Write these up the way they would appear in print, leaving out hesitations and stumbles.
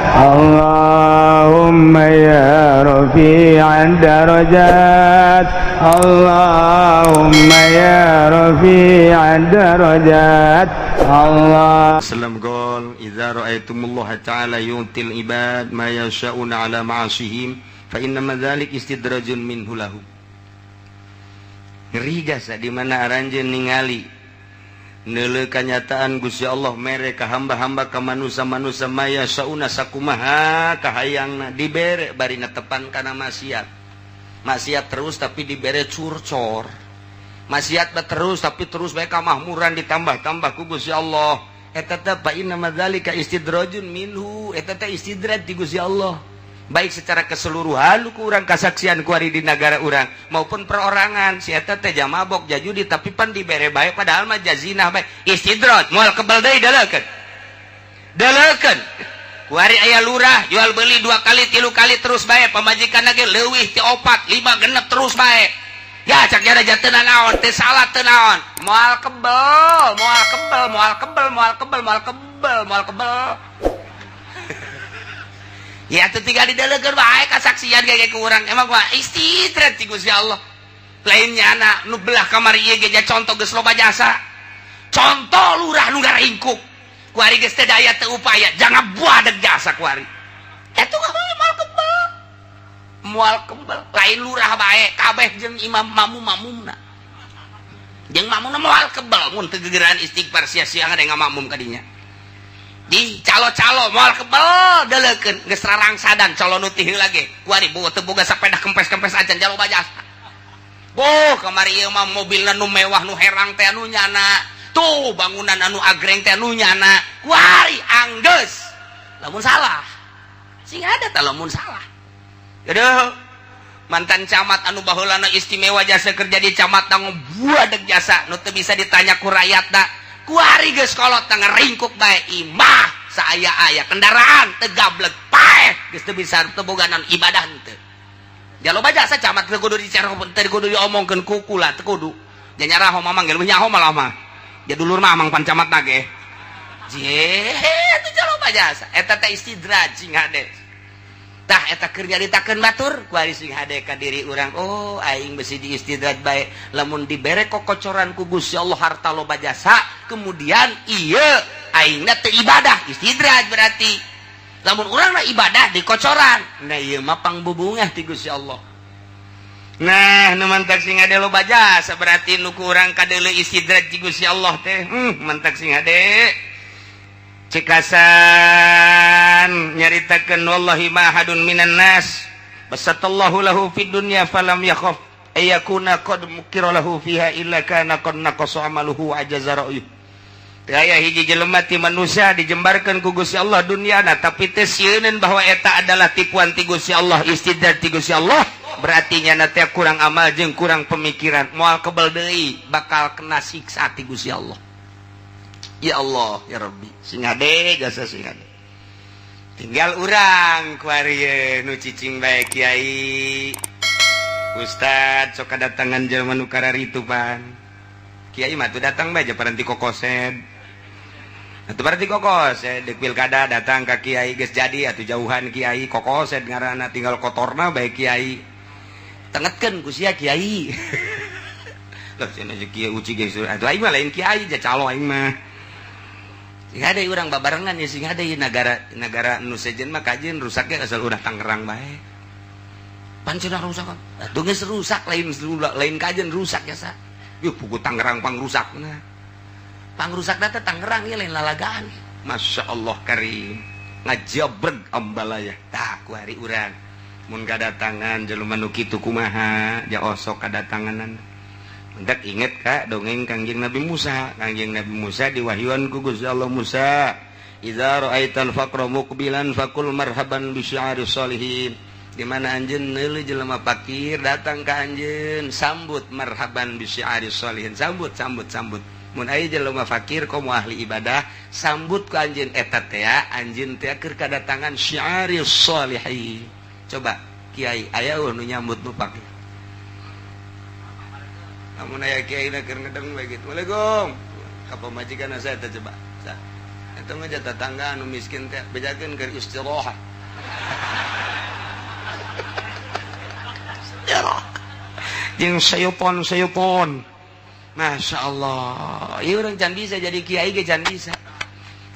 اللهم يا رفيع الدرجات، اللهم يا رفيع الدرجات، الله Sallam qol idza ra'aytumullaha ta'ala yu'til ibad ma yasha'una ala ma'asihim fa innama dzalik istidrajun minhu lahum. Ngeri jasa di mana aranjeun ningali neuleuh kanyataan Gusti Allah mere ka hamba-hamba, ka manusia-manusia, ma yasha'una, sakumaha kahayangna dibere, bari netepan kana maksiat. Maksiat terus tapi dibere curcor. Maksiat terus tapi terus bae kamahmuran ditambah-tambah ku Gusti Allah. Eta teh fa inna madzalika istidrajun minhu, eta teh istidraj di Gusti Allah. Baik secara keseluruhan ku urang kasaksian kuari di negara urang maupun perorangan, si eta teh mabok, jajudi, tapi pan dibere bae, padahal mah jazinah bae. Istidraj, moal kebel deui. Deleukeun, deleukeun kuari aya lurah jual beli dua kali, tilu kali terus bae, pamajikan lagi leuwih ti opat, lima, genep terus bae. Ya cak jara teu naon, teu salah, teu naon, moal kebel, moal kebel, moal kebel, moal kebel, moal kebel, moal kebel. Ya teu tinggal dideleukeun bae kasaksian kayak ku urang. Emang mah istidraj ti Gusti Allah. Lainnya anak nu belah kamar ieu ge contoh geus loba jasa, contoh lurah nu ngaringkuk kuari geus teu daya, teu upaya, jangan buadeg jasa kuari. Eta moal kebel, moal kebel. Lain lurah bae, kabeh jeung imam mamu, mamumna jeung mamumna moal kebel mun teu gegeran istighfar, sia-sia ada ngamakmum kadinya. Di calo-calo moal kebel. Deleukeun geus rarangsadan calo nu ti heula ge kuari boga teu boga sepeda kempes-kempes acan, jaloba jasa. Boh kamari ieu mah mobilna nu mewah, nu herang teh anu nyana tuh, bangunan anu agreng teh anu nyana. Kuari anggeus lamun salah sing ada tah, lamun salah. Aduh, mantan camat anu baheulana istimewa jasa kerja di camat buadeg jasa nu teu bisa ditanya ku rakyatna, kuari geus kolot ngaringkuk bae, imah saaya-aya, kendaraan teu gableg, paeh geus teu bisa, teu boga naon, ibadah henteu. Jaloba jasa camat teu kudu dicara, teu kudu diomongkeun ku kula, teu kudu. Janyaraho mamang ge leuwih nyaho malah mah. Ja dulur mah amang pan camat na ge. Je, atuh jaloba jasa. Eta teh istidraj, sing hade. Tah eta keur nyaritakeun batur, kuari sing hade ka diri urang. Oh, aing besi diistidraj bae lamun dibere kokocoran ku Gusti Allah harta loba jasa, kemudian ieu aingna teu ibadah, istidraj berarti. Lamun urang na ibadah dikocoran, nah ieu mah pangbubungah ti Gusti Allah. Nah, nu mantak sing hade loba jasa berarti nu ku urang kadeuleu istidraj ti Gusti Allah teh. Mantak sing hade. Cekasan nyaritakeun, wallahi ma ahadun minan nas basatallahu lahu fid dunya falam yakhaf ayakuna qad mukira lahu fiha illa kana qad naqasa amaluhu wa ajaza ra'yuh. Teu aya hiji jelema ti manusia dijembarkeun ku Gusti Allah dunyana tapi teu sieuneun bahwa eta adalah tipuan ti Gusti Allah, istidraj ti Gusti Allah, berarti nyana teh kurang amal jeung kurang pemikiran, moal kebel deui, bakal kena siksa ti Gusti Allah. Ya Allah ya Rabbi, sing hade jasa, sing hade. Tinggal urang kuari nu cicing bae, kiai, ustad, sok kadatangan jelema nu kararitu pan. Kiai mah tuh datang bae paranti kokosed atuh, berarti kokosed di pilkada datang ka kiai, geus jadi atuh jauhan kiai, kokosed ngaranna, tinggal kotorna bae. Kiai tengetkeun ku sia kiai. Loh, cenah kiai uci geus atuh, aing mah lain kiai, ja calo aing mah. Sing hade urang babarengan ya, sing hade. Negara negara nu sejen mah kajeun rusaknya asal udah Tangerang bae. Pan cenah rusak kan atuh geus rusak, lain lain kajeun rusak ya sa. Yuh, buku Tangerang pang rusakna. Pang rusak teh Tangerang ya, lain lalagaan. Masya Allah karim, ngajabreg ambalaya. Tah ku hari urang mun kadatangan jelema nu kitu kumaha? Ja osok kadatanganan. Mendak inget ka dongeng Kangjeng Nabi Musa. Kangjeng Nabi Musa diwahyuan ku Gusti Allah, "Musa, idza ra'aital faqra muqbilan faqul marhaban bi syi'ari sholihin." Di mana anjeun neuleuh jelema fakir datang ka anjeun, sambut, marhaban bi syi'ari sholihin, sambut, sambut, sambut. Mun aya jelema fakir komo ahli ibadah, sambut ku anjeun, eta teh anjeun teh keur kadatangan syi'ari sholihin. Coba kiai, aya nu nyambut nu fakir? Namun aya kiai na keur ngedeng bae gitu. "Waalaikum." Ka pamajikan saya teh coba. Eta mah tetangga anu miskin teh bejakeun keur istirahat. Jeung sayupon-sayupon. Masya Allah. Ieu urang can bisa jadi kiai ge can bisa.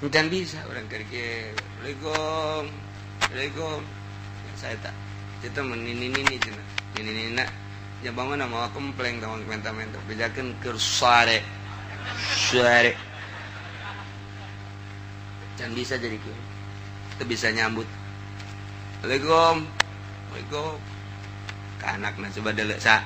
Can bisa urang keur kieu. Assalamualaikum. Assalamualaikum. Saya tak. Itu menini-nini cenah. Nini-nina nya bangun mawa kempleng tong menta-menta bejakeun keur sare. Sare. Can bisa jadi kiai. Teu bisa nyambut. Assalamualaikum. Assalamualaikum. Ka anakna coba deuleu sa.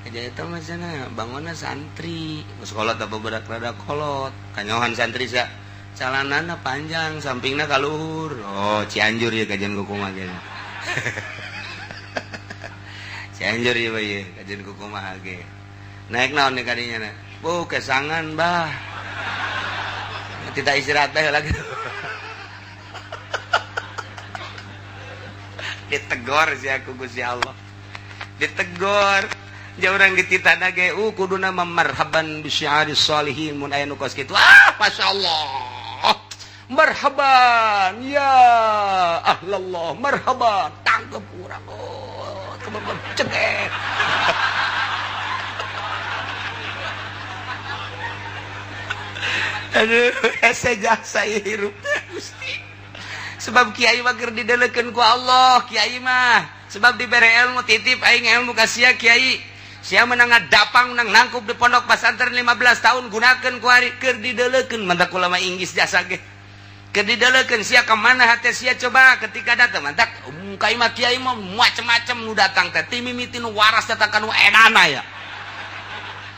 Aja eta mah cenah bangunna santri, geus kolot apa berak rada kolot. Kanyohan santri sa. Calanana panjang, sampingna ka luhur. Oh, Cianjur ya kajian kumaha ge. Cianjur ya bae kajian kumaha ge. Naik naon nih kadinya na? Bu, kesangan bah. Tidak istirahat bae lagi. Ditegor si aku Gusti Allah. Ditegor. Ja urang dititana ge kuduna marhaban bi syiaris sholihin mun aya nu kos kitu. Ah, masyaallah. Marhaban ya ahlallah, marhaban. Tangkep urang. Oh, kebebeb cengek. Aduh, hese jasa hirup teh Gusti. Sebab kiai mah keur didelekeun ku Allah, kiai mah. Sebab dibere ilmu titip aing ilmu ka sia kiai. Sia menang ngadapang menang nangkup di pondok pesantren 15 tahun gunakeun ku ari keur didelekeun mantak ulama Inggris jasa ge. Keur didelekeun sia ka mana hate sia coba ketika datang mantak kai mah kiai mah macem-macem nu datang teh ti mimiti nu waras datang ka nu edana ya.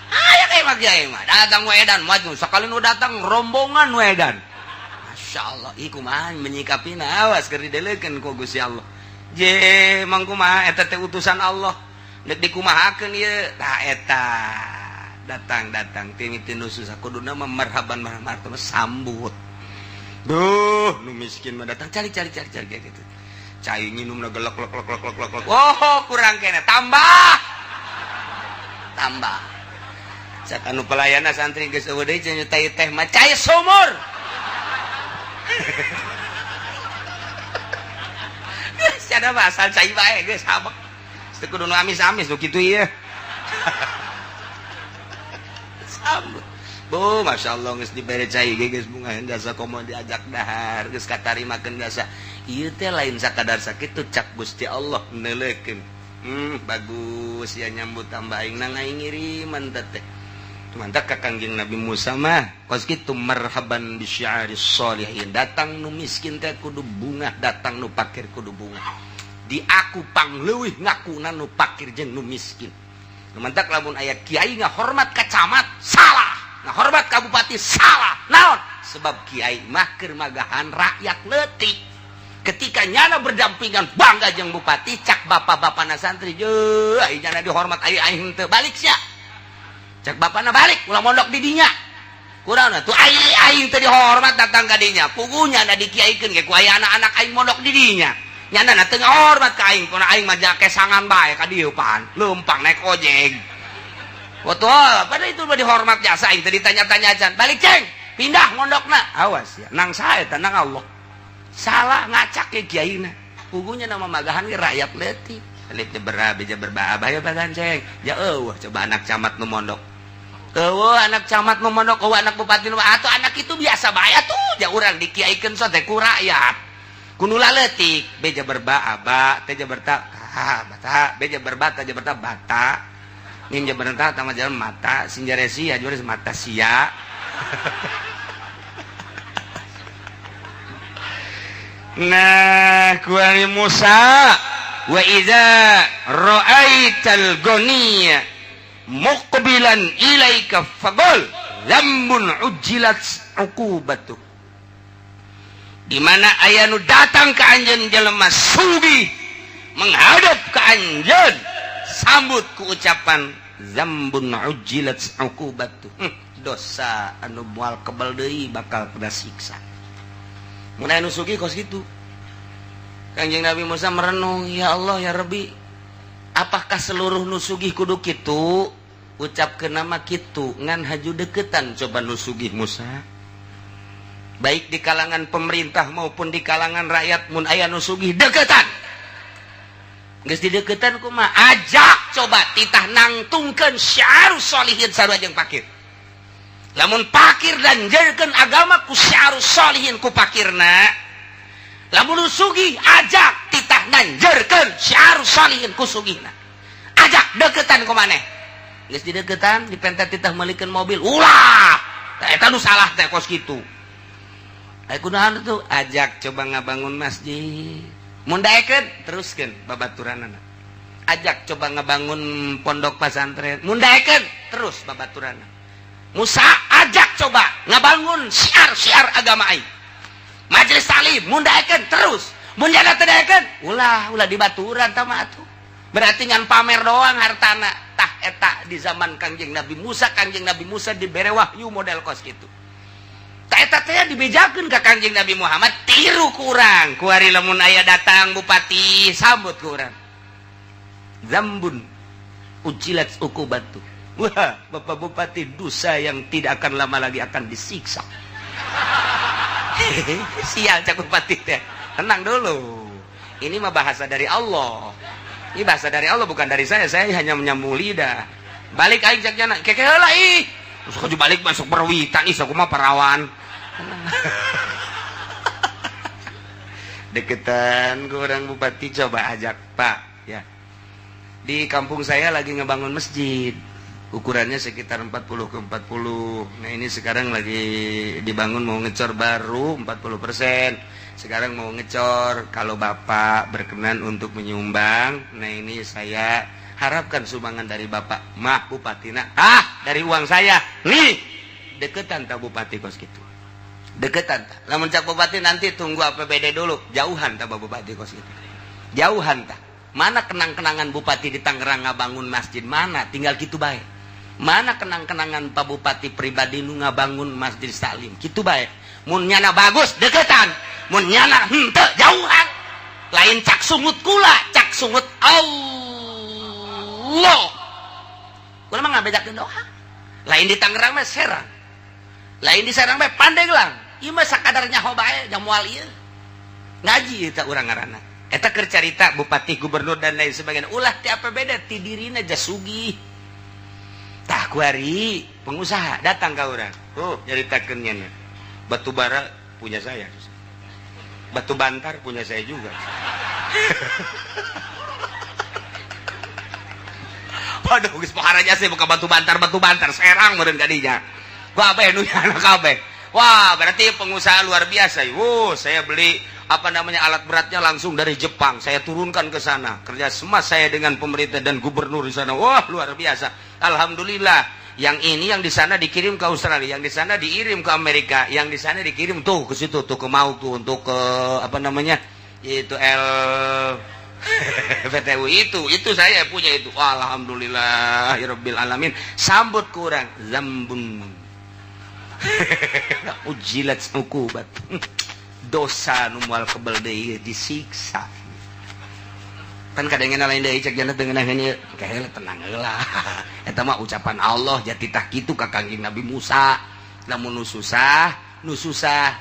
Aya kai mah kiai mah datang nu edan maju sakali nu datang rombongan nu edan. Masya Allah, ih kumaha menyikapina awas keur didelekeun ku Gusti Allah. Je mang kumaha eta teh utusan Allah. Dek dikumahakeun ieu tah eta datang-datang ti nu susah kuduna mah marhaban marhaban sambut. Duh, nu miskin mah datang cari cari cari cari gitu. Cai nginumna gelek lek lek lek lek lek. Oh, kurang kene tambah. Tambah. Cak anu pelayanna santri geus eueuh deui cenah teh teh mah cai sumur. Geus ada mah asal cai bae geus habek. Teu kudu nu amis-amis nu kitu ieu. Sambut. Bu, Masya Allah geus dibere cai ge geus bunga jasa komo diajak dahar geus katarimakeun jasa. Ieu teh lain sakadar sakitu cak Gusti Allah neuleukeun. Bagus ya nyambut tambah aing nang aing ngiriman teh. Mantap ka Kangjeng Nabi Musa mah kos kitu marhaban bi syiaris sholihin. Datang nu miskin teh kudu bungah, datang nu pakir kudu bungah. Di aku pangleuwih ngakuna nu pakir jeung nu miskin. Mantak lamun aya kiai ngahormat ka camat salah, ngahormat ka bupati salah. Naon? Sebab kiai mah keur magahan rakyat leutik. Ketika nyana berdampingan bangga jeung bupati cak bapak-bapana santri jeuh ai nyana dihormat ai aing teu balik sia. Cak bapana balik ulah mondok di dinya. Kurang tuh ai aing teu dihormat datang ka dinya. Pugunya na dikiaikeun ge ku aya anak-anak aing mondok di dinya. Nyana na teu ngahormat ka aing, kuna aing mah jake sangan bae ka dieu pan. Leumpang naik ojek. Waktu pada itu mah dihormat jasa aing teu ditanya-tanya acan. Balik ceng, pindah mondokna. Awas ya, nang sae eta nang Allah. Salah ngacak ke kiaina. Pugunya nama magahan ge rakyat leutik. Alif berbah beja berbah abah bagan ceng. Ya eueuh coba anak camat nu mondok. Eueuh anak camat nu mondok, eueuh anak bupati nu atuh anak itu biasa bae atuh. Ja urang dikiaikeun sote ku rakyat. Kudu laletik beja berba aba teh berta ka bata beja berbata ja berta bata mim ja berta tama jalan mata sinjaresi ya juaris mata sia. Nah kuari Musa wa idza ra'aital ghaniya muqbilan ilaika faqul lambun ujilat uqubatu. Di mana aya nu datang ke anjeun jelema sugih menghadap ke anjeun sambut ku ucapan zambun ujilat uqubatu. Dosa anu moal kebal deui bakal kena siksa. Mun aya nu sugih kos kitu. Kangjeng Nabi Musa merenung, ya Allah ya Rabbi, apakah seluruh nu sugih kudu kitu? Ucapkeun nama kitu ngan haju deketan coba nu sugih Musa. Baik di kalangan pemerintah maupun di kalangan rakyat, mun aya nu sugih deketan. Geus dideketan kumaha? Ajak coba titah nangtungkeun syiarus sholihin sarua jeung pakir. Lamun pakir danjerkeun agama ku syiarus sholihin ku pakirna. Lamun nu sugih ajak titah nanjerkeun syiarus sholihin ku sugihna. Ajak deketan ku maneh. Geus dideketan dipenta titah meulikeun mobil. Ulah. Tah eta nu salah teh kos kitu. Ayo kunaon tuh ajak coba ngabangun masjid. Mun daekeun teruskeun babaturanana. Ajak coba ngabangun pondok pesantren. Mun daekeun terus babaturanana. Musa ajak coba ngabangun syiar-syiar agama aing. Majelis taklim mun daekeun terus. Mun jana teu daekeun ulah ulah dibaturan tah mah atuh. Berarti ngan pamer doang hartana. Tah eta di zaman Kangjeng Nabi Musa, Kangjeng Nabi Musa dibere wahyu model kos kitu. Eta teh dibejakeun ka Kangjeng Nabi Muhammad tiru kurang. Kuari lamun aya datang bupati sambut ku urang. Zambun ujilat ukubatu. Wah, Bapak Bupati, dosa yang tidak akan lama lagi akan disiksa. Sial cak bupati teh. Tenang dulu. Ini mah bahasa dari Allah. Ini bahasa dari Allah, bukan dari saya. Saya hanya menyambung lidah. Balik aing cak jana. Keke heula ih. Terus balik masuk perwitan ih aku mah parawan. Deketan ke orang bupati coba ajak, Pak, ya. Di kampung saya lagi ngebangun masjid. Ukurannya sekitar 40 ke 40. Nah, ini sekarang lagi dibangun mau ngecor baru 40%. Sekarang mau ngecor, kalau Bapak berkenan untuk menyumbang, nah ini saya harapkan sumbangan dari Bapak. Mah bupatina, ah dari uang saya. Nih, deketan tak bupati kos gitu. Deketan tak. Lamun cak bupati nanti tunggu APBD dulu, jauhan tak bupati kos gitu. Jauhan tak. Mana kenang-kenangan bupati di Tangerang ngabangun masjid mana? Tinggal gitu bae. Mana kenang-kenangan Pak Bupati pribadi nu ngabangun Masjid Salim? Kitu bae. Mun nyana bagus deketan, mun nyana henteu jauhan. Lain cak sungut kula, cak sungut Allah. Kula mah ngabejakeun doa. Lain di Tangerang mah Serang. Lain di Serang mah Pandeglang. Ieu mah sakadar nyaho bae jang moal ieu. Ngaji eta urang ngaranna. Eta keur carita bupati, gubernur dan lain sebagainya. Ulah ti APBD ti dirina jasugih. Tah kuari pengusaha datang ka urang. Oh, nyaritakeun nya. Batu bara punya saya. Batu bantar punya saya juga. Waduh, geus pohara sih buka batu bantar Serang meureun ka dinya. Kabeh nu nyana kabeh. Wah, berarti pengusaha luar biasa. Wuh, saya beli apa namanya alat beratnya langsung dari Jepang. Saya turunkan ke sana. Kerja sama saya dengan pemerintah dan gubernur di sana. Wah, luar biasa. Alhamdulillah. Yang ini yang di sana dikirim ke Australia, yang di sana dikirim ke Amerika, yang di sana dikirim tuh ke situ tuh ke Maluku untuk ke apa namanya? Itu L PTU itu saya punya itu. Alhamdulillah ya rabbil alamin. Sambut kurang zambun. Ujilat uqubat. Dosa nu moal kebel deui disiksa. Kan kadang lain deui cek jana teu ngeunaheun ieu. Kaheula tenang heula. Eta mah ucapan Allah jati tah kitu ka Kangjeng Nabi Musa. Lamun nu susah,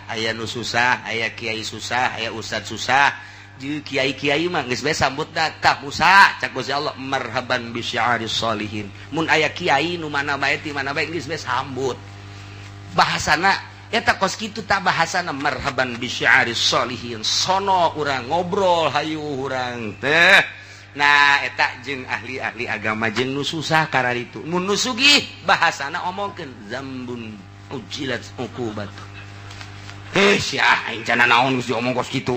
aya nu susah, aya kiai susah, aya ustad susah. Jeung kiai-kiai mah geus bae sambut tah Musa cak Gusti Allah marhaban bi syiaris sholihin. Mun aya kiai nu mana bae ti mana bae geus bae sambut. Bahasana eta kos kitu tak bahasana marhaban bi syiaris sholihin. Sono urang ngobrol hayu urang teh. Nah eta jeung ahli-ahli agama jeung nu susah kararitu. Mun nu sugih bahasana omongkeun zambun ujilat uqubat. Heh sia aing cenah naon geus diomong kos kitu.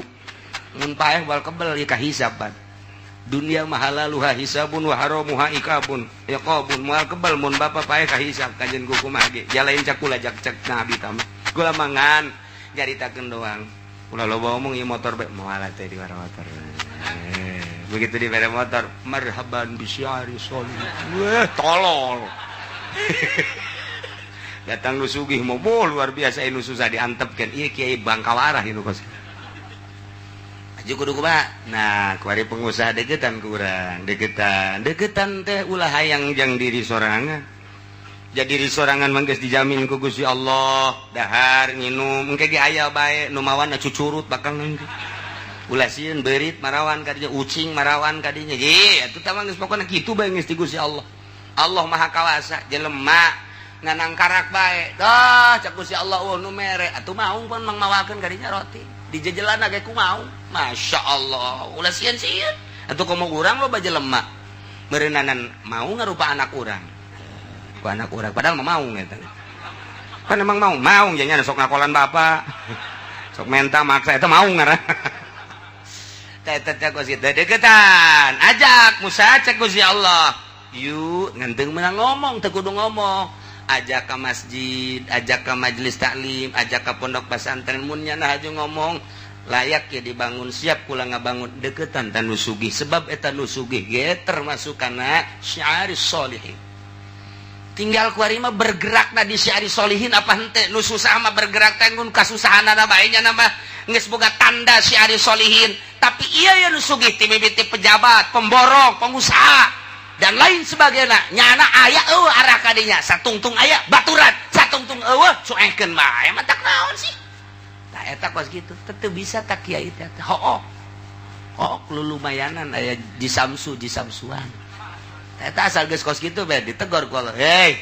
Mun paeh wal kebel ieu kahisab ban. Dunia mahalaluha hisabun wa haramuha ikabun. Iqabun moal kebel mun bapa paeh kahisab kajen kumaha ge. Jalain cak kula jak cek nabi tama. Kula mangan nyaritakeun doang. Ulah loba omong ieu motor bae moal teh di motor. Begitu dibere motor, marhaban bisyari sholih. Wah, tolol. Datang nu sugih mobil luar biasa nu susah diantepkeun. Ieu kiai Bangkawarah ieu kos. Kudu kumaha? Nah, kuari pengusaha deketan kurang, deketan. Deketan teh ulah hayang jang diri sorangan. Jadi diri sorangan mah geus dijamin ku Gusti Allah, dahar nginum engke ge aya bae nu mawana cucurut bakal engke. Ulah sieun beurit marawan kadinya, ucing marawan kadinya. Ye, atuh tah mah geus pokona kitu bae geus ti Gusti Allah. Allah Maha Kawasa, jelema nganang karak bae. Dah cak Gusti Allah eueuh nu mere, atuh maung pun mang mawakeun kadinya roti. Dijejelan ge ku maung. Masya Allah, ulah sieun-sieun. Atuh komo urang loba jelema. Meureunana mau ngarupa anak urang. Ku anak urang padahal mah maung eta. Kan emang maung, maung jadinya sok ngakolan bapak. Sok menta maksa eta maung ngaran. Teh teh kos kitu deketan. Ajak Musa cek Gusti Allah. Yuk ngan teu meunang ngomong, teu kudu ngomong. Ajak ke masjid, ajak ke majelis taklim, ajak ke pondok pesantren mun nya haju ngomong layak ya dibangun siap kula ngabangun deketan tan nu sugih sebab eta nu sugih ge termasuk kana syiaris solihin. Tinggal kuari mah bergerak na di syiaris solihin apa hente nu susah mah bergerak teh ngun kasusahanana bae nya mah geus boga tanda syiaris solihin. Tapi iya ya nu sugih ti mimiti pejabat, pemborong, pengusaha dan lain sebagainya nyana aya eueuh arah kadinya satungtung aya baturan satungtung eueuh cuekeun bae mah tak naon sih. Tah eta kos kitu teu bisa tak kiai teh hooh hooh lumayanan aya jisamsu jisamsuan. Eta asal geus kos kitu bae ditegor ku Allah. Hei,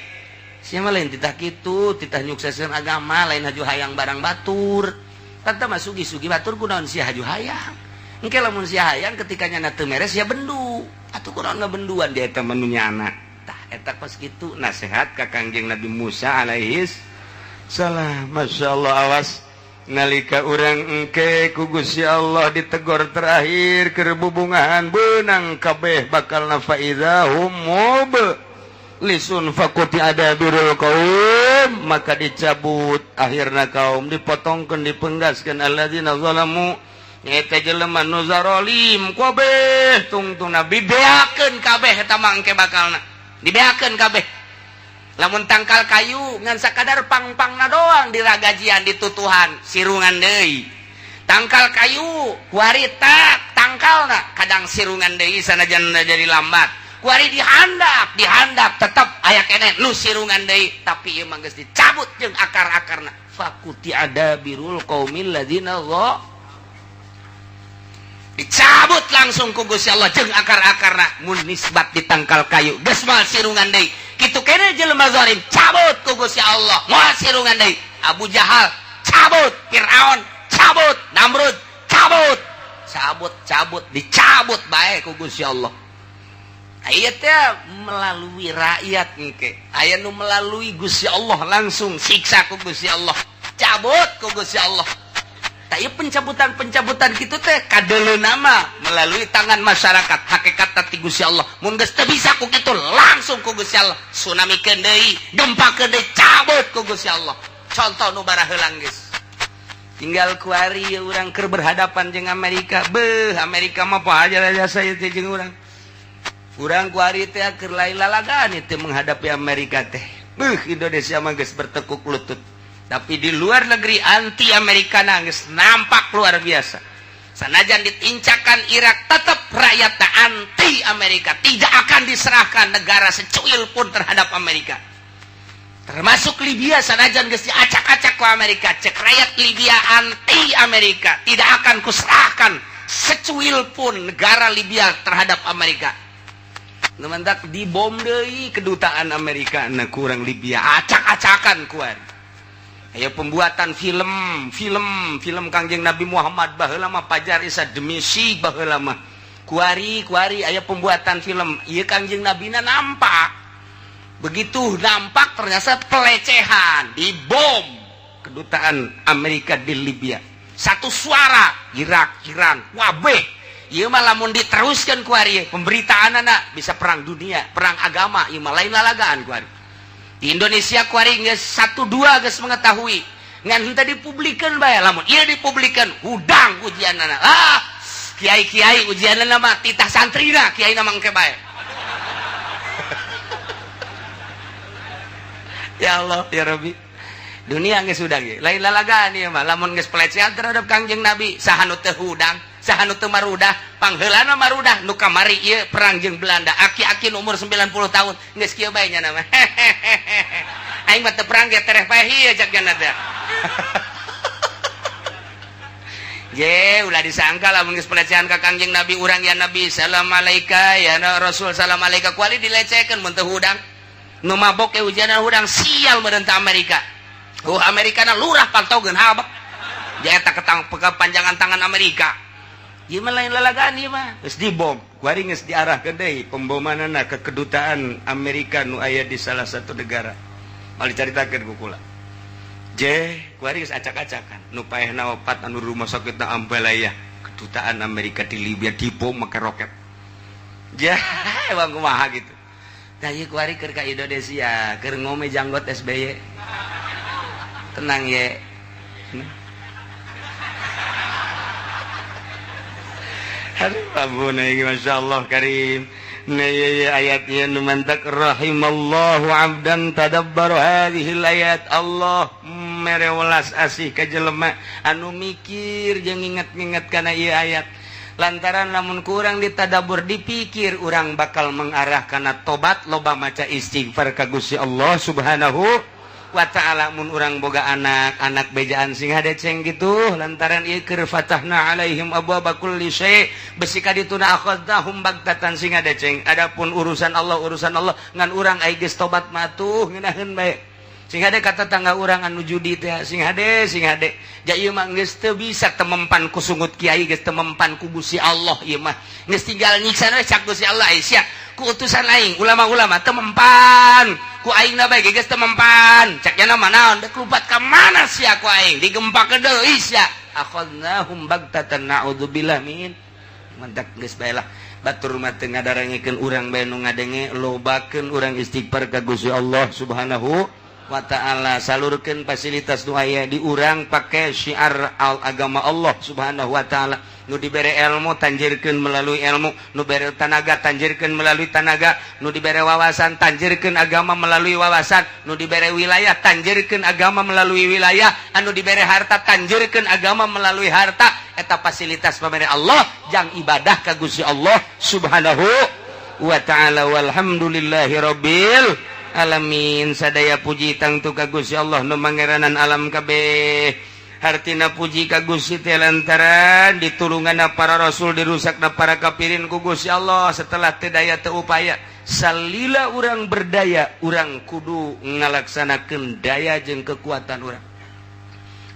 sia mah lain titah kitu, titah nyukseskeun agama, lain haju hayang barang batur. Tah mah sugih-sugih batur kunaon sia haju hayang. Engke lamun sia hayang ketika nyana teu meres sia bendu. Atuh kunaon ngabenduan dia eta mah nu nyana. Tah eta kos kitu nasihat ka Kangjeng Nabi Musa alaihis salam. Masya Allah, awas nalika urang engke ku Gusti Allah ditegor terakhir keur bubungahan beunang kabeh bakal fa idza hum mublisun faquti'a dabirul qaum, maka dicabut akhirna kaum dipotongkeun, dipenggaskeun alladzina zalamu eta jelema nu zarolim kabeh tungtungna dibeakeun kabeh eta mah engke bakalna dibeakeun kabeh. Lamun tangkal kayu ngan sakadar pang-pangna doang diragajian ditutuhan sirungan deui. Tangkal kayu kuari tak tangkalna kadang sirungan deui sanajan jadi lambat. Kuari dihandap, dihandap tetep aya keneh nu sirungan deui, tapi ieu mah geus dicabut jeung akar-akarna. Faquti'a dabirul qaumil ladzina dicabut langsung ku Gusti Allah jeung akar-akarna. Mun nisbat di tangkal kayu geus moal sirungan deui. Kitu keneh jelema zalim cabut ku Gusti Allah moal sirungan deui. Abu Jahal cabut, Fir'aun cabut, Namrud cabut, cabut cabut dicabut bae ku Gusti Allah. Aya teh melalui rakyat engke aya nu melalui Gusti Allah langsung siksa ku Gusti Allah, cabut ku Gusti Allah. Tapi pencabutan-pencabutan gitu teh kadele nama melalui tangan masyarakat, hakikat ti Gusti Allah. Mun geus teu bisa ku kitu langsung ku Gusti Allah tsunami deui, gempa deui, cabut ku Gusti Allah. Contoh nu baraheulang geus tinggal kuari urang keur berhadapan jeung Amerika. Beuh, Amerika mah apa aja jasa ieu teh jeung urang. Urang kuari teh keur lain lalagaan itu menghadapi Amerika teh. Beuh, Indonesia mah geus bertekuk lutut. Tapi di luar negeri anti Amerika nangis nampak luar biasa. Sanajan ditincakan Irak tetap rakyat anti Amerika, tidak akan diserahkan negara secuil pun terhadap Amerika. Termasuk Libya sanajan geus diacak-acak ku Amerika, cek rakyat Libya anti Amerika, tidak akan kuserahkan secuil pun negara Libya terhadap Amerika. Nu mantak dibom deui kedutaan Amerika na kurang Libya acak-acakan kuat. Aya pembuatan film, film, film Kangjeng Nabi Muhammad baheula mah Pajar Isa demi si baheula mah. Kuari, kuari aya pembuatan film. Ieu Kangjeng Nabina nampak. Begitu nampak ternyata pelecehan, dibom kedutaan Amerika di Libya. Satu suara Irak, Iran, wabeh. Ieu mah lamun diteruskan kuari pemberitaan anak bisa perang dunia, perang agama, ieu mah lain lalagaan kuari. Di Indonesia kuari geus satu dua geus mengetahui ngan henteu dipublikeun bae. Lamun ieu dipublikeun hudang ujianana. Ah, kiai-kiai ujianana mah titah santrina kiai na mangke bae. Ya Allah ya Rabbi, dunia geus hudang ieu lain lalagaan ieu mah. Lamun geus pelecehan terhadap Kangjeng Nabi saha nu teu hudang, Saha nu teu marudah? Pangheulana marudah nu kamari ieu perang jeung Belanda. Aki-aki nu umur 90 tahun geus kieu bae nya mah. Aing mah teu perang ge tereh paeh ieu cak nya teh. Je, ulah disangka lamun geus pelecehan ka Kangjeng Nabi urang, ya Nabi salam alaika, ya Rasul salam alaika, kuali dilecehkeun mun teu hudang. Nu mabok ge hujanan hudang, sial meureun ta Amerika. Oh, Amerika na lurah pantogeun habak. Dia eta ketang kepanjangan tangan Amerika. Ieu mah lain lalagaan ieu mah. Geus dibom, kuari geus diarahkeun deui pembomanana ke kedutaan Amerika nu aya di salah satu negara. Mal dicaritakeun ku kula. Je, kuari geus acak-acakan. Nu paehna opat anu rumah sakitna Ambalaya, kedutaan Amerika di Libya dibom make roket. Ja, emang kumaha gitu. Tah ieu kuari keur ka Indonesia, keur ngome janggot SBY. Tenang ye. Aduh, ampun ieu masyaallah karim. Nah, ya, ayat ieu nu mantak rahimallahu abdan tadabbara hadhil ayat. Allah mere welas asih ka jelema anu mikir jeung nginget-nginget kana ieu ayat. Lantaran lamun kurang ditadabur dipikir urang bakal mengarah kana tobat, loba maca istighfar ka Gusti Allah Subhanahu wa ta'ala. Mun urang boga anak, anak bejaan sing hadeceng gitu lantaran ieu keur fatahna alaihim abwaaba kulli syai' besi ka dituna akhadnahum bagtatan sing hadeceng. Adapun urusan Allah, urusan Allah ngan urang ai geus tobat mah tuh ngeunaheun bae. Sing hade ka tetangga urang anu judi teh, sing hade, sing hade. Ja ieu mah geus teu bisa temempan ku sungut kiai, geus temempan ku Gusti Allah ieu mah. Geus tinggal nyiksa we cak Gusti Allah ai sia. Ku utusan aing ulama-ulama temempan, ku aing na bae geus temempan. Cak nya mah naon deuk lupat ka mana sia ku aing digempakeun deui sia. Akhadnahum bagtatan na'udzubillah min. Mantak geus bae lah. Batur mah teu ngadarangikeun urang bae nu ngadenge, lobakeun urang istighfar ka Gusti Allah Subhanahu wa ta'ala, salurkan fasilitas nu aya di urang pakai syiar al agama Allah Subhanahu wa ta'ala. Nu dibere ilmu tanjirkeun melalui ilmu, nu bere tanaga tanjirkeun melalui tanaga, nu dibere wawasan tanjirkeun agama melalui wawasan, nu dibere wilayah tanjirkeun agama melalui wilayah, anu dibere harta tanjirkeun agama melalui harta. Eta fasilitas pamere Allah jang ibadah ka Gusti Allah Subhanahu wa ta'ala. Walhamdulillahi rabbil alamin. Sadaya puji tangtu ka Gusti Allah nu mangeranan alam kabeh. Hartina puji ka Gusti teh lantaran ditulunganna para rasul, dirusakna para kafirin ku Gusti Allah setelah teu daya teu upaya. Salila urang berdaya, urang kudu ngalaksanakeun daya jeung kekuatan urang,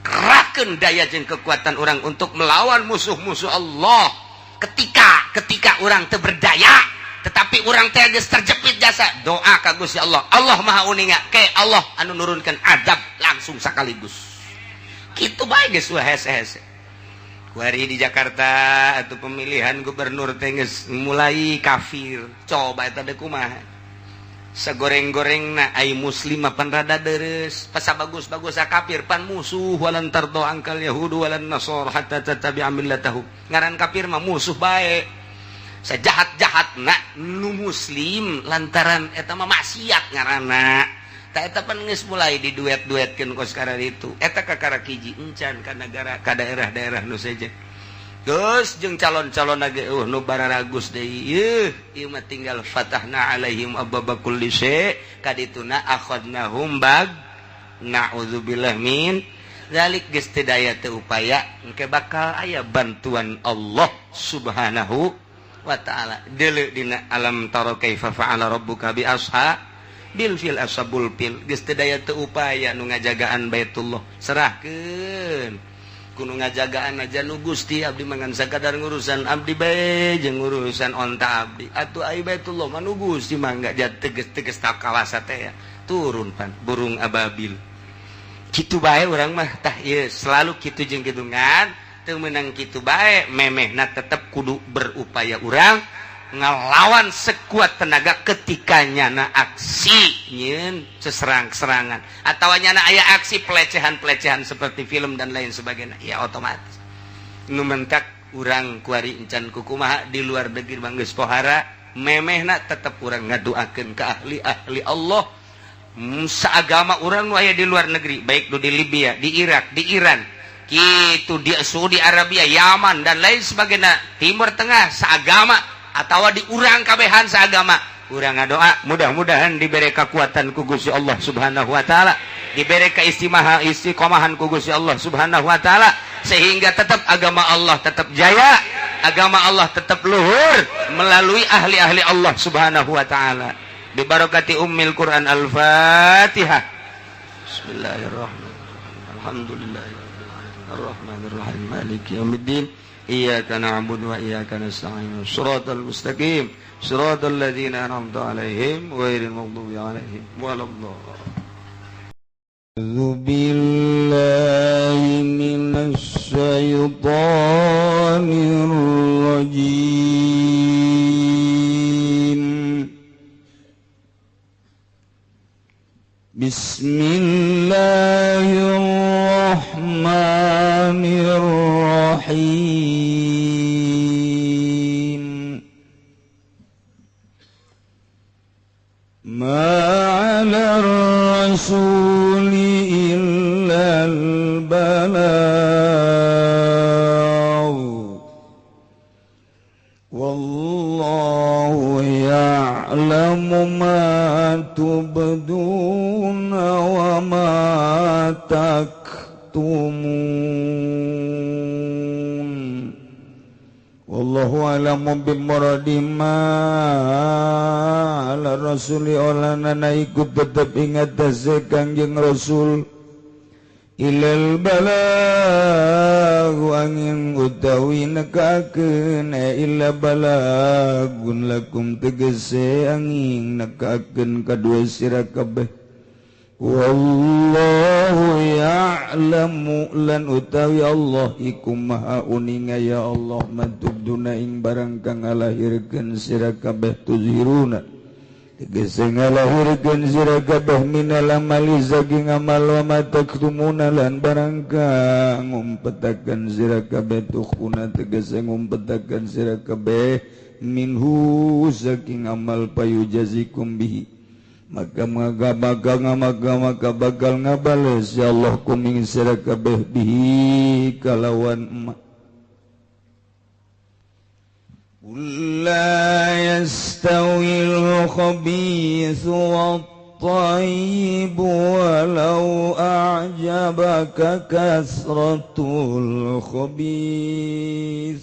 kerahkeun daya jeung kekuatan urang untuk melawan musuh-musuh Allah. Ketika ketika urang teu berdaya tetapi urang teh geus terjepit jasa, doa ka Gusti Allah. Allah Maha uninga ke Allah anu nurunkan azab langsung sekaligus kitu bae geus hese-hese. Kuari di Jakarta atau pemilihan gubernur teh geus mulai kafir. Coba eta deui kumaha sagoreng-gorengna ai muslim mah pan rada deres, pasa bagus-bagus kafir pan musuh. Walan tardo angkal yahudu walan nasara hatta tattabi'a millatahum. Ngaran kafir mah musuh bae, sejahat-jahat nak nu muslim lantaran eta mah maksiat ngaranna. Ta eta pan geus mulai diduet-duetkeun kos sekarang itu. Eta kakara hiji encan ka negara ka daerah-daerah nu sejen geus jeung calon-calon ge nu bararagus deui. Ieu ieu mah tinggal fatahna alaihim abwaaba kulli syai' kadituna akhadnahum bag na'udzubillah min dzalik. Geus teu daya teu upaya, engke bakal aya bantuan Allah Subhanahu wa ta'ala. Deuleu dina alam tara kaifa fa'ala rabbuka bi ashabil fil ashabul fil. Geus teu daya teu upaya nu ngajagaan Baitullah serahkeun ku nu ngajagaan aja nu Gusti, abdi mah ngan sakadar ngurusan abdi bae jeung ngurusan onta abdi atuh ai Baitullah mah nu Gusti mangga. Teges-teges tak kawasa teh ya turun pan burung ababil kitu bae urang mah. Tah ieu selalu kitu jeung kitu ngan teu meunang kitu bae, memehna tetep kudu berupaya urang ngelawan sekuat tenaga ketika nyana aksi nyeun seserang-serangan atau nyana aya aksi pelecehan-pelecehan seperti film dan lain sebagainya, ya otomatis nu mentak urang kuari encan kukumaha di luar negeri mah geus pohara, memehna tetep urang ngadoakeun ka ahli-ahli Allah seagama urang nu aya di luar negeri, baik nu di Libya, di Irak, di Iran. Kitu di Saudi Arabia, Yaman dan lain sebagainya, Timur Tengah seagama atau di urang kabehan seagama. Urang ngadoa mudah-mudahan diberi kekuatan ku Gusti Allah Subhanahu wa taala, diberi keistimewa istiqomahan ku Gusti Allah Subhanahu wa taala, sehingga tetap agama Allah tetap jaya, agama Allah tetap luhur melalui ahli-ahli Allah Subhanahu wa taala. Bibarakati ummil Quran, Al-Fatihah. Bismillahirrahmanirrahim. Alhamdulillahirabbil alamin arrahmanirrahim maliki yaumiddin iyyaka na'budu wa iyyaka nasta'in shiratal mustaqim shiratal ladzina an'amta 'alaihim ghairil maghdubi 'alaihim waladdallin. أعوذ بالله من الشيطان الرجيم. بسم الله الرحمن الرحيم. ما على الرسول إلا البلاغ والله يعلم ما تبدون وما تكتمون. والله أعلم بمراد ما على الرسول olana iku tetep ing atase Kangjeng Rasul ilal balagh angin utawi nekakeun, illa balagun lakum tegese angin nekakeun kadua sira kabeh. Wallahu ya'lamu lan utawi Allah iku maha uninga ya Allah matubduna ing barang kang ngalahirkeun sira kabeh, tuzhiruna tegese ngalahirkeun sira kabeh minal amali saking amal, wa ma taktumuna lan barang kang ngumpetakeun sira kabeh, tukhuna tegese ngumpetakeun sira kabeh minhu saking amal, payujazikum bihi maka maka bakal maka maka bakal ngabales ya Allah kuming sira kabeh bihi kalawan ma. Qul la yastawil khabithu wat-tayyib walau a'jabaka kasratul khabith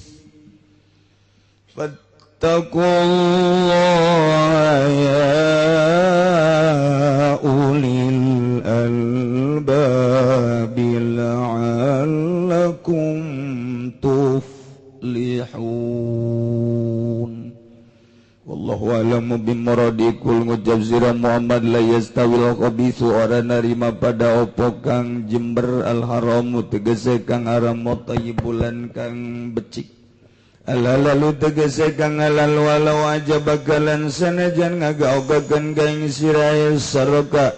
fattaqullaha ya ulil albabi la'allakum tuflihun. Wallahu a'lamu bimuradikum. Ngucap sira Muhammad la yastawil khabithu ora narima pada opo kang jember al haramu tegese kang haram thayyibulan kang becik alalalu tegese kang halal walau aja bakalan sanajan ngagaogakeun ka ing sira saraka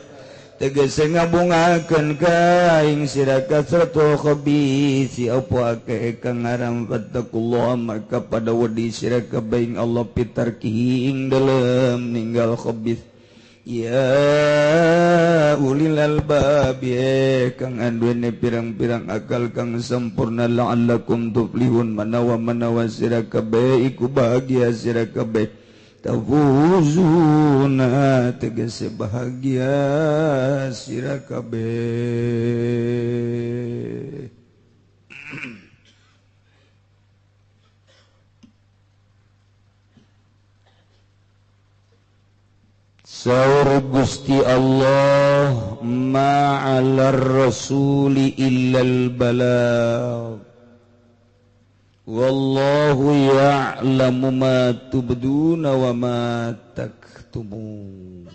tegese ngabungakeun ka ing sira kasratul khabisi apa akeh kang haram. Fattaqullaha maka pada wedi sira kabeh ing Allah pitarkihi ing dalem ninggal khabis ya ulil albab kang anduene pirang-pirang akal kang sempurna la'allakum tuflihun manawa-manawa sira kabeh iku bahagia sira kabeh tafuzuna tegese bahagia sira kabeh. Saur Gusti Allah ma'alar rasuli illal balagh wallahu ya'lamu ma tubduna wa ma taktumun.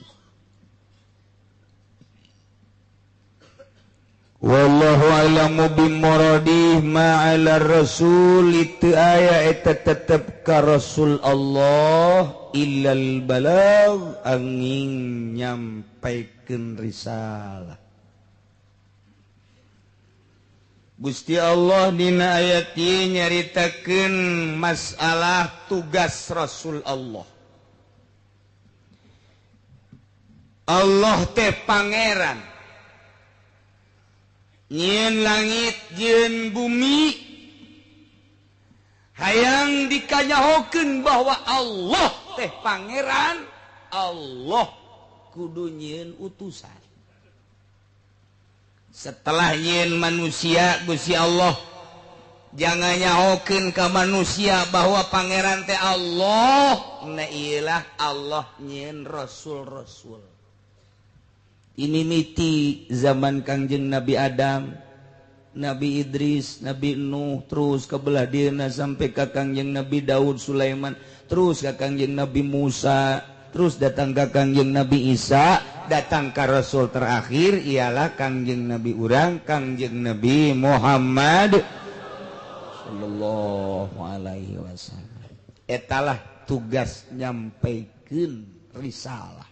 Wallahu a'lamu bimuradih ma'alar rasul itu aya eta tetep ka Rasul Allah illal balagh angin nyampaikeun risalah. Gusti Allah dina ayat ieu nyaritakeun masalah tugas Rasul Allah. Allah teh pangeran. Nyieun langit jeung bumi hayang dikanyahokeun bahwa Allah teh pangeran, Allah kudu nyieun utusan. Setelah nyieun manusia Gusti Allah jangan nyahokeun ka manusia bahwa pangeran teh Allah, nah iyalah Allah nyieun rasul-rasul. Ini miti zaman Kangjeng Nabi Adam, Nabi Idris, Nabi Nuh, terus ke belah dieuna sampai ka Kangjeng Nabi Daud, Sulaiman, terus ka Kangjeng Nabi Musa, terus datang ka Kangjeng Nabi Isa, datang ka Rasul terakhir ialah Kangjeng Nabi urang, Kangjeng Nabi Muhammad sallallahu alaihi wasallam. Etalah tugas nyampaikeun risalah.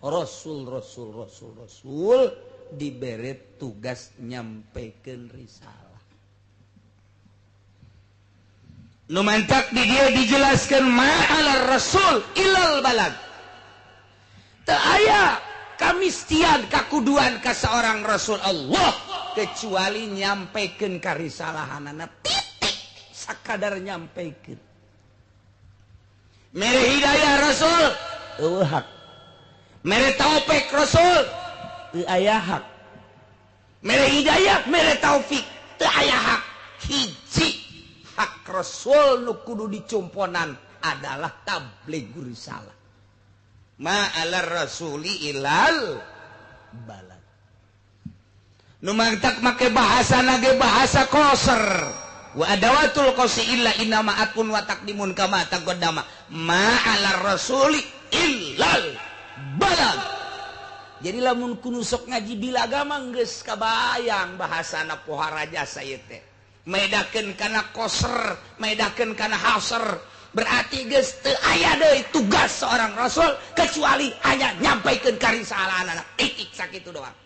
Rasul Rasul Rasul Rasul diberi tugas nyampaikan risalah. Nu mantak di dia dijelaskan ma'alar rasul ilal balag. Teu aya kamistian kakuduan ka seorang rasul Allah kecuali nyampaikan karisalahanana titik sakadar nyampaikan. Mere hidayah rasul eueuh hak. Mere taufik rasul teu aya hak. Mere hidayah, mere taufik teu aya hak. Hiji hak rasul nu kudu dicumponan adalah tabligh risalah. Ma 'alar rasuli ilal balad. Nu mangtak make bahasa nage bahasa koser. Wa adawatul qasi illa inna ma'atun wa taqdimun kama taqaddama. Ma 'alar rasuli ilal balag. Jadi lamun kudu sok ngaji bilagama geus kabayang bahasana pohara jasa ieu teh. Medakeun kana koser, medakeun kana haser, berarti geus teu aya deui tugas seorang rasul kecuali hanya nyampaikeun karisalahanana. Titik sakitu doang.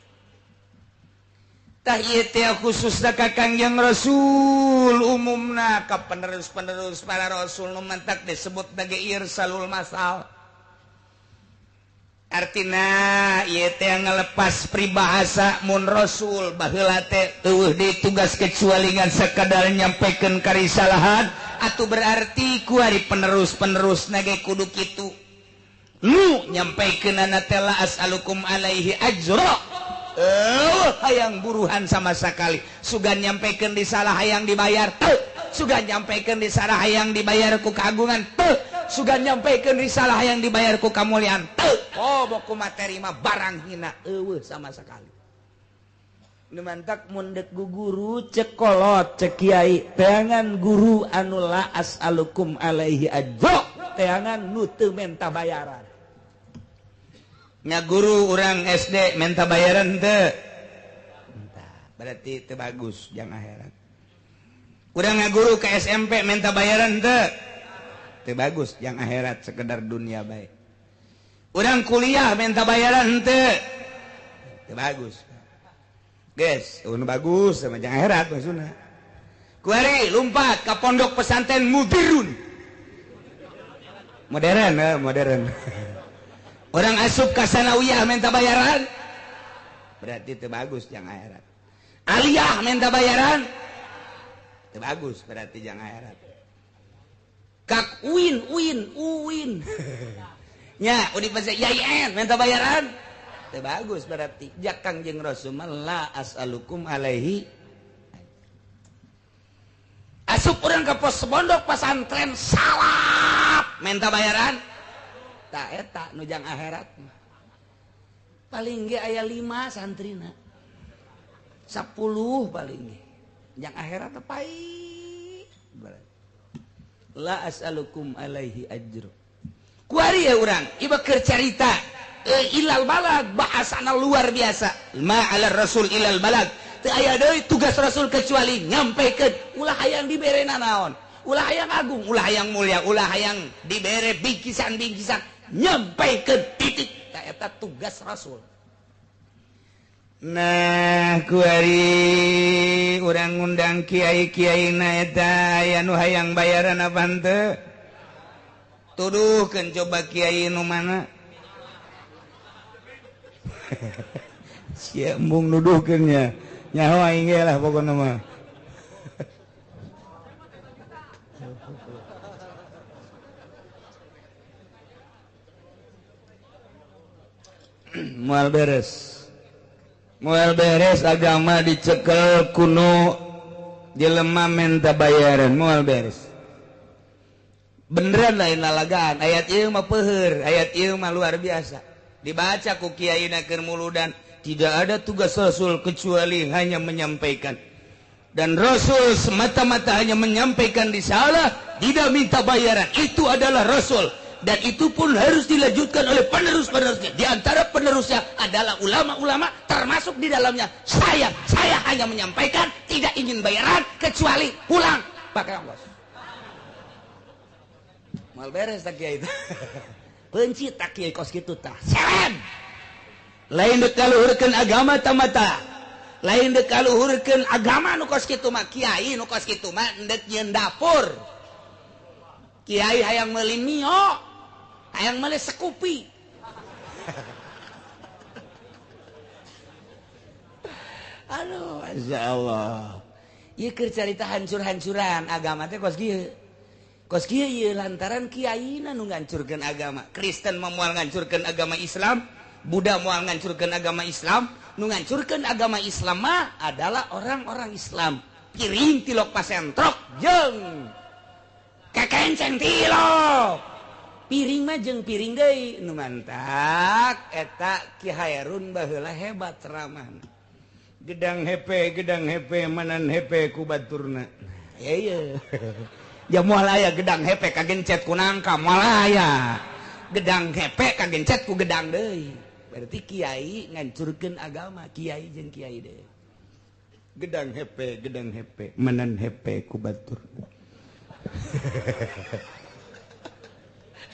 Tah ieu teh khususna ka Kangjeng Rasul, umumna ka penerus-penerus para rasul nu mantak disebut sebagai irsalul masal. Artina ieu teh ngelepas peribahasa mun rasul baheula teh eueuh deui tugas kecuali ngan sakadar nyampaikan karisalahan, atuh berarti kuari penerus-penerus nage kudu kitu nu nyampaikeunana teh la as'alukum alaihi ajra. Eueuh hayang buruhan sama sakali, sugan nyampaikeun risalah hayang dibayar teu, sugan nyampaikeun risalah hayang dibayar ku kagungan teu, sugan nyampaikeun risalah hayang dibayar ku kamuliaan teu. Oh boku materi mah barang hina eueuh sama sekali. Nu mantak mun deuk guru cek kolot cek kiai teangan guru anu la as'alukum alaihi ajra, teangan nu teu menta bayaran. Nya guru urang SD menta bayaran teu? Entah, berarti teu bagus jang akhirat. Urang ngaguru ke SMP menta bayaran teu? Teu bagus jang akhirat sekedar dunia bae. Urang kuliah minta bayaran teu? Teu bagus. Guys, nu bagus sama jang akhirat maksudna. Kuari lompat ka pondok pesantren Mudirun. Modern, modern. Orang asup ka sanawiyah minta bayaran? Berarti teu bagus jang akhirat. Aliyah minta bayaran? Teu bagus berarti jang akhirat. Kak uin uin uin. Nya Universitas IAIN minta bayaran? Teu bagus berarti. Ja Kangjeng Rasul la as'alukum alaihi. Asup urang ka pos pondok pesantren salap minta bayaran? Ta eta nu jang akhirat mah. Paling ge aya 5 santrina. 10 paling ge. Jang akhirat teh pai. La as'alukum alaihi ajra. Kuari ya urang, ieu keur carita ilal balag, bahasana luar biasa. Ma 'alar rasul ilal balag. Teu aya deui tugas rasul kecuali nyampaikeun ulah hayang dibere nanaon, ulah hayang agung, ulah hayang mulia, ulah hayang dibere bingkisan-bingkisan, nyampaikeun titik. Tah eta tugas rasul. Nah, kuari urang ngundang kiai-kiai na eta aya nu hayang bayaran apa henteu? Tuduhkeun coba kiai nu mana? Sia embung nuduhkeun nya. Nyaho aing ge lah pokona mah. Moal beres. Moal beres agama dicekel kuno jelema menta bayaran moal beres. Beneran lain lalagaan ayat ieu mah peuheur, ayat ieu mah luar biasa. Dibaca ku kiai na keur muludan, tidak ada tugas Rasul kecuali hanya menyampaikan. Dan Rasul semata-mata hanya menyampaikan risalah, tidak minta bayaran. Itu adalah Rasul. Dan itu pun harus dilanjutkan oleh penerus-penerusnya. Di antara penerusnya adalah ulama-ulama, termasuk di dalamnya saya. Saya hanya menyampaikan, tidak ingin bayaran kecuali pulang pakai ongkos. Mal beres tak kiai itu. Benci tak kiai kos kitu tah. Serem. Lain dek kaluhurkeun agama tamata. Lain dek kaluhurkeun agama nu kos kitu mah kiai nu kos kitu mah endek nyieun dapur. Kiai hayang meuli mio, hayang meuli sekupi. Aduh, Masya Allah. Ieu keur carita hancur-hancuran agama teh kos kieu. Kos kieu ieu lantaran kiaina nu ngancurkeun agama. Kristen mah moal ngancurkeun agama Islam, Buddha moal ngancurkeun agama Islam, nu ngancurkeun agama Islam mah adalah orang-orang Islam. Piring tilok pasentrok jeung kekenceng tilok. Piring mah jeung piring deui nu mantak eta Ki Hairun baheula hebat ceramahna. Gedang hepe manan hepe ku baturna. Ya iya. Ya moal aya gedang hepe kagencet ku nangka moal aya. Gedang hepe kagencet ku gedang deui. Berarti kiai ngancurkeun agama, kiai jeung kiai deui. Gedang hepe manan hepe ku baturna.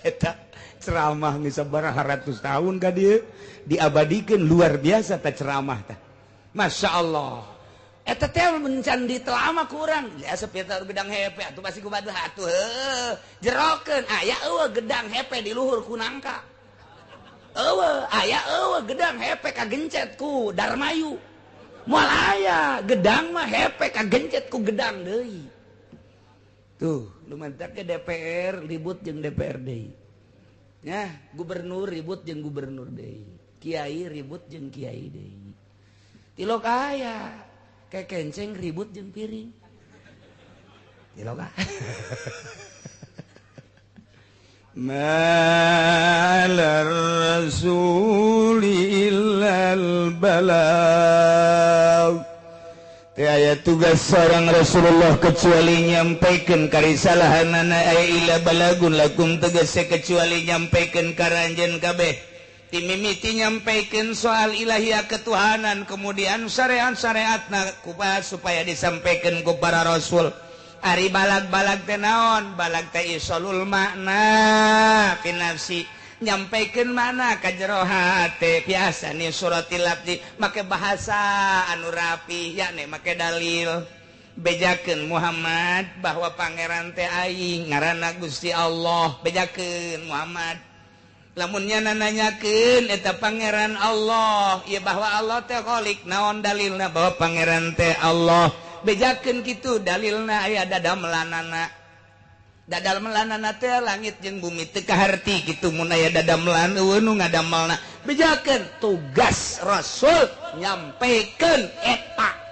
Eta ceramah geus sabaraha ratus tahun ka dieu diabadikeun luar biasa ta ceramah tah. Masya Allah. Eta teh mencan ditelama kurang. Ya sepitar gedang hepe atuh pasti ku batu atuh heuh. Jerokeun aya eueuh gedang hepe di luhur ku nangka. Eueuh aya eueuh gedang hepe kagencet ku Darmayu. Moal aya gedang mah hepe kagencet ku gedang deui. Tuh, lumantak ke DPR ribut jeung DPR deui. Ya, gubernur ribut jeung gubernur deui. Kiai ribut jeung kiai deui. Tilok aya kekenceng ribut jeung piring. Tilok aya. Malar rasuli illal balagh. Teu aya tugas seorang Rasulullah kecuali nyampaikan karisalahanana aya illa balagun lakum tegese kecuali nyampaikan ka ranjeun kabeh. Timimiti nyampaikan soal ilahiyah ketuhanan, kemudian syariat-syariatna kupas supaya disampaikan ku para rasul. Ari balag-balag teh naon? Balag teh isolul makna fi nafsi, nyampaikan mana ka jero hate. Biasa nih suratil lafzi make bahasa anu rapi, yakni make dalil. Bejakeun Muhammad bahwa pangeran teh aing ngaranna Gusti Allah. Bejakeun Muhammad. Lamunnya nanyakeun eta pangeran Allah, ya bahwa Allah teh khalik, naon dalilna bahwa pangeran teh Allah? Bejakeun kitu dalilna aya dadamelanana. Dadamelanana teh langit jeung bumi teu kaharti kitu mun aya dadamelan eueuh nu ngadamelna. Bejakeun tugas Rasul nyampekeun eta.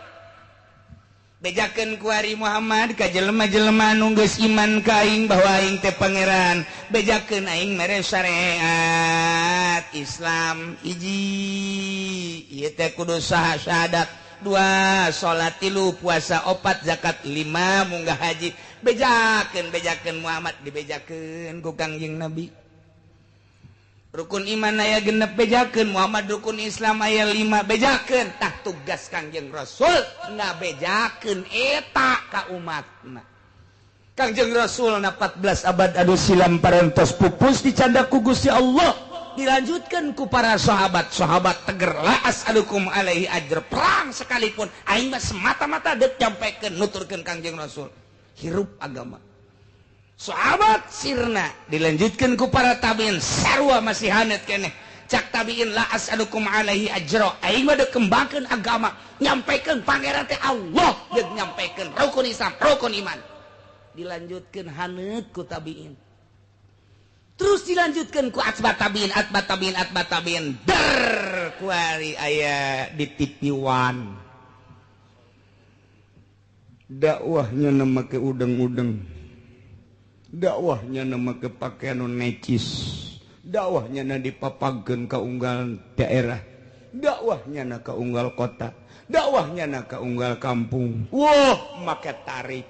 Bejakeun ku ari Muhammad ka jelema-jelema nu geus iman ka aing bahwa aing teh pangeran. Bejakeun aing mere syariat Islam hiji, ieu teh kudu syahadat, 2 salat, 3 puasa, 4 zakat, 5 munggah haji. Bejakeun bejakeun Muhammad dibejakeun ku Kangjeng Nabi. Rukun iman aya 6 bejakeun Muhammad, rukun Islam aya 5 bejakeun. Tah tugas Kangjeng Rasul ngabejakeun eta ka umatna. Kangjeng Rasul na 14 abad anu silam parantos pupus dicandak ku Gusti Allah, dilanjutkan ku para sahabat. Sahabat teger la as'alukum alaihi ajr, perang sekalipun aing mah semata-mata deuk nyampekeun nuturkeun Kangjeng Rasul hirup agama. Sahabat sirna dilanjutkan ku para tabiin sarua masih hanet keneh. Cak tabiin la as'alukum alaihi ajra. Aing mah deuk kembangkeun agama, nyampaikan pangeran teh Allah, deuk nyampaikan rukun Islam, rukun iman. Dilanjutkeun haneut ku tabiin. Terus dilanjutkan ku atba tabiin, atba tabiin, atba tabiin. Der kuari aya di TV One. Dakwahnya nama ke udeng-udeng, dakwahnya nama ke pakaian necis, dakwahnya na dipapageun ka unggal daerah, dakwahnya na ka unggal kota, dakwahnya na ka unggal kampung. Wah, make tarif.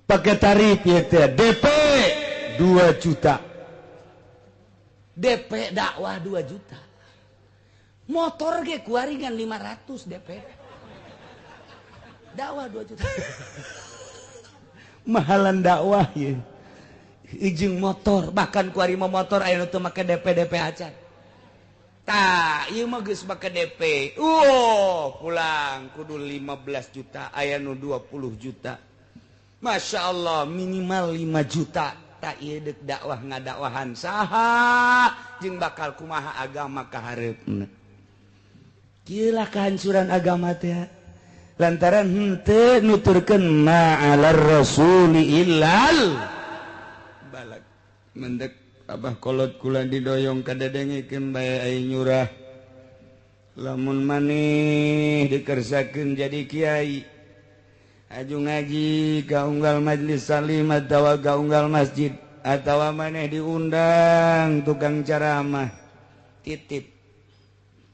Pakai tarif ya teh DP 2 juta. DP dakwah 2 juta. Motor ge kuari ngan 500 DP. Dakwah 2 juta. Mahalan dakwah ya. Ijing motor, bahkan kuari mah motor aya nu teu make DP DP acan. Tah, ieu mah geus make DP. Pulang kudu 15 juta, aya nu 20 juta. Masya Allah, minimal 5 juta. Tak ieu deuk dakwah ngadakwahan saha jeung bakal kumaha agama ka hareupna. Kieu lah kehancuran agama teh. Lantaran henteu nuturkeun ma'alar rasuli illal balak. Mendek abah kolot kula didoyong kadedengekeun bae ai nyurah. Lamun maneh dikersakeun jadi kiai, aju ngaji ka unggal majlis salim atawa ka unggal masjid atawa maneh diundang tukang ceramah, titip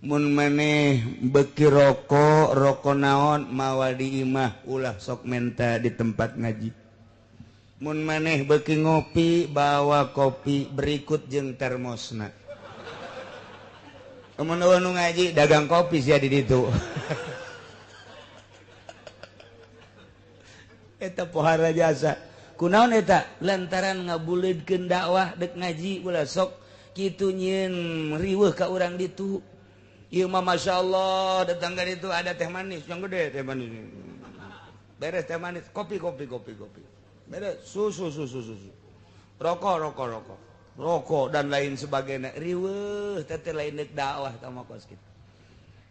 mun maneh beuki rokok, rokok naon mawa di imah, ulah sok menta di tempat ngaji. Mun maneh beuki ngopi, bawa kopi berikut jeung termosna. Mun nu ngaji dagang kopi sia di ditu. Eta pohara jasa. Kunaon eta? Lantaran ngabuleudkeun dakwah dek ngaji ulah sok kitu nyieun riweuh ka urang ditu. Ieu mah masyaallah datang ka ditu ada teh manis yang gede, teh manis. Beres teh manis, kopi kopi kopi kopi. Beres susu susu susu. Rokok rokok rokok. Rokok dan lain sebagainya. Riweuh teh lain deuk dakwah tah mah kos kitu.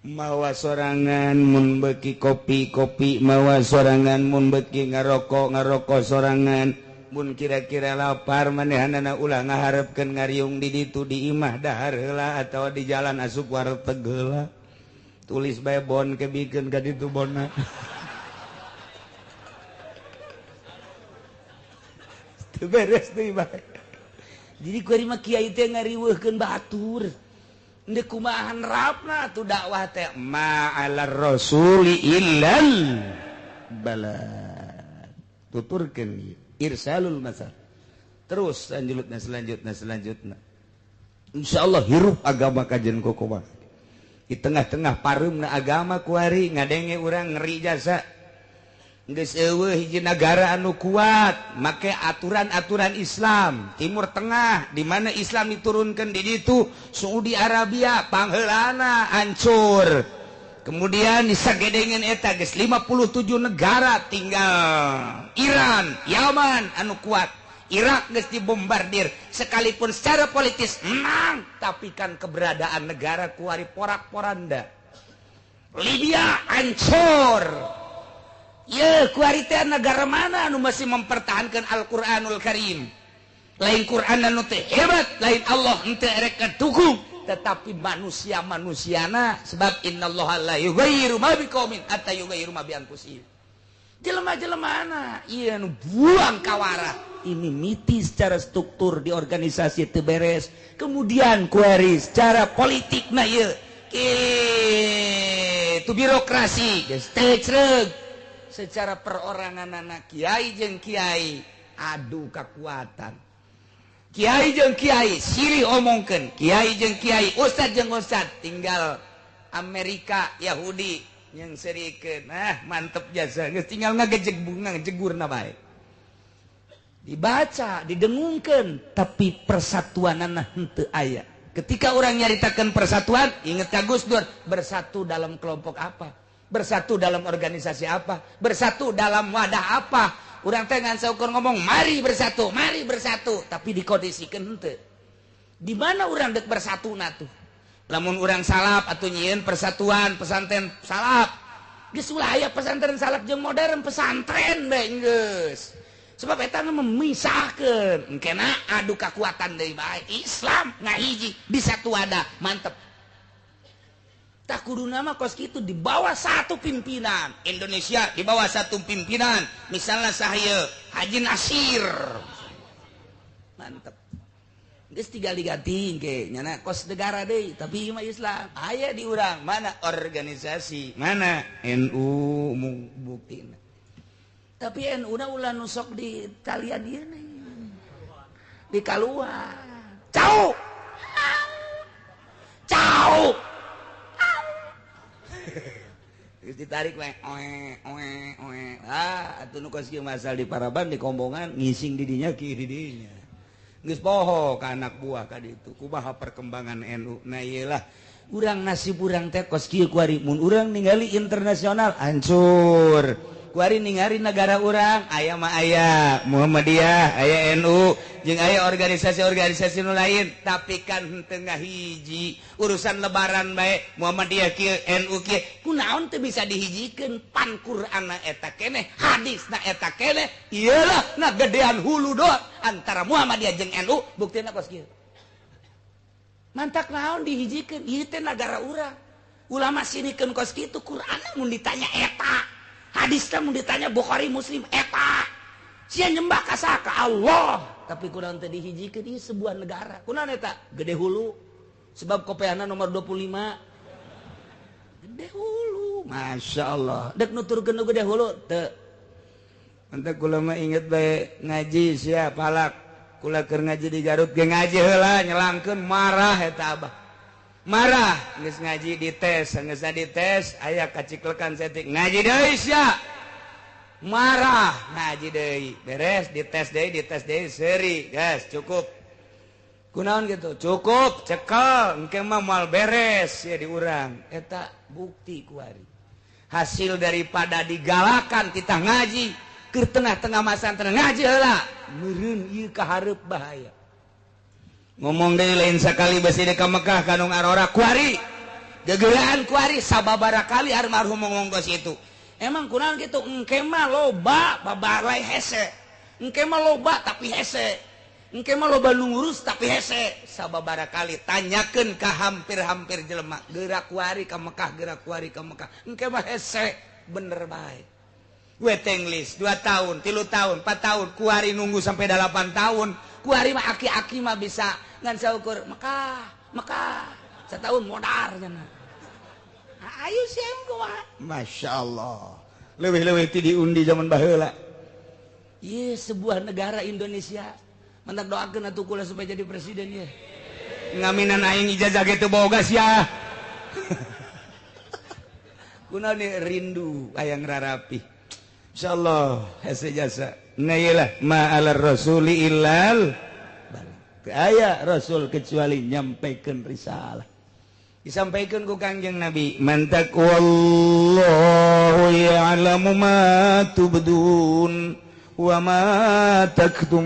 Mawa sorangan mun beuki kopi-kopi, mawa sorangan mun beuki ngarokok-ngarokok sorangan, mun kira-kira lapar manehanana ulah ngaharepkeun ngariung di ditu di imah dahar heula atawa di jalan asup warteg heula. Tulis bae bon kebikeun ka ditu bonna. Teu beres deui bae. Jadi kuari mah kiai teh ngariweuhkeun batur. Ndek kumahan rapna atuh dakwah teh ma'alar rasuli illal bala. Tuturkeun irsalul masal. Terus selanjutna selanjutna selanjutna. Insyaallah hirup agama kajen kokoba. Di tengah-tengah pareumna agama kuari ngadenge urang ngeri jasa. Geus eueuh hiji nagara anu kuat make aturan-aturan Islam Timur Tengah di mana Islam diturunkan di ditu. Saudi Arabia pangheulana hancur, kemudian disagedengeun eta geus 57 negara tinggal Iran, Yaman anu kuat. Irak geus dibombardir sekalipun secara politis menang, tapi kan keberadaan negara kuari porak-poranda. Libya hancur. Ye, kuari teh negara mana anu masih mempertahankan Al-Qur'anul Karim? Lain Qur'an anu teh hebat, lain Allah henteu erek dukung, tetapi manusia-manusiana sebab innallaha la yughayyiru ma biqaumin hatta yughayyiru ma bi anfusihim. Jelema-jelemana ieu anu buang kawara. Ini miti secara struktur di organisasi teu beres, kemudian kuari secara politikna ieu kitu birokrasi geus teu creug. Secara perorangan anak kiai jeung kiai adu kekuatan, kiai jeung kiai silih omongkeun, kiai jeung kiai, ustad jeung ustad, tinggal Amerika Yahudi yang serikeun. Nah mantep jasa geus tinggal ngagejeg bunga ngejegurna bae. Dibaca, didengungkeun, tapi persatuanana henteu aya. Ketika orang nyaritakeun persatuan, inget ka Gus Dur, bersatu dalam kelompok apa? Bersatu dalam organisasi apa? Bersatu dalam wadah apa? Urang teh ngan saukur ngomong mari bersatu, tapi dikondisikeun henteu. Di mana urang dek bersatu na tuh? Lamun urang salaf atuh nyieun persatuan pesantren salaf. Geus ulah aya pesantren salaf jeung modern, pesantren bae geus. Sebab eta memisahkeun, engkena adu kekuatan deui bae. Islam ngahiji di satu wadah, mantep. Tak kudu nama kos kitu di bawah satu pimpinan. Indonesia di bawah satu pimpinan. Misalnya sahaya Haji Nasir. Mantep. Geus tinggal diganti ke nyana kos negara deui, tapi ieu mah Islam. Aya di urang mana organisasi, mana NU buktina. Tapi NU na ulah nu sok di talian ieu di kaluar. Cau. Cau. Geus ditarik we oe oe oe. Ah, atuh nu kos kieu masal di paraban di kombongan ngising di dinya ki di dinya. Geus poho ka anak buah ka ditu. Kumaha perkembangan NU. Nah ieu lah urang nasib urang teh kos kieu kuari mun urang ningali internasional hancur. Kuari ningali negara urang aya mah aya Muhammadiyah, aya NU, jeung aya organisasi-organisasi nu lain, tapi kan henteu ngahiji. Urusan lebaran bae Muhammadiyah kieu, NU kieu, kunaon teu bisa dihijikeun? Pan Qur'anna eta keneh, hadisna eta keneh. Iyalah na gedean hulu doang antara Muhammadiyah jeung NU, buktina kos kieu. Mantak naon dihijikeun? Ieu teh nagara urang. Ulama sinikeun kos kitu, Qur'anna mun ditanya eta, hadisna mun ditanya Bukhari Muslim eta. Sia nyembah ka saha? Ka Allah. Tapi kunaon teh dihijikeun? Ieu sebuah negara. Kunaon eta? Gede hulu. Sebab kopeana nomor 25. Gede hulu. Masya Allah. Dek nuturkeun nu gede hulu teu. Mantak kula mah inget bae ngaji sia palak. Kula keur ngaji di Garut ge ngaji heula nyelangkeun marah eta abah. Marah geus ngaji dites, geus dites aya kaciklekan setik ngaji deui sia. Marah ngaji deui, beres dites deui seuri, geus cukup. Kunaon gitu? Cukup, cekel, engke mah moal beres ya di urang. Eta bukti kuari. Hasil daripada digalakan kita ngaji ke tengah-tengah masa tengah ngaji heula, meureun ieu ka hareup bahaya. Ngomong deui lain sakali besi ka Mekah kanung arora kuari. Gegelaan kuari sababaraha kali almarhum ngomong kos itu. Emang kunaon kitu? Engke mah loba babalai hese. Engke mah loba tapi hese. Engke mah loba nu ngurus tapi hese. Sababaraha kali tanyakeun ka hampir-hampir jelema, geura kuari ka Mekah, geura kuari ka Mekah. Engke mah hese, bener bae. Waiting list 2 tahun, 3 tahun, 4 tahun, kuari nunggu sampai 8 tahun. Kuari mah aki-aki mah bisa ngan saukur Mekah, Mekah setahun modar cenah. Ayo sieun kumaha? Masya Allah. Leuwih-leuwih ti diundi zaman baheula. Ieu sebuah negara Indonesia. Mantak doakeun atuh kula supaya jadi presiden ye. Ngaminan aing ijazah ge teu boga sia. Kunaon rindu hayang rarapi. Insyaallah hese jasa. Nah iyalah ma'alar rasuli illal balagh. Aya rasul kecuali nyampaikan risalah. Disampaikan ku Kangjeng Nabi, man taqwallahu ya'lamu ma tubdun wa ma taktumun.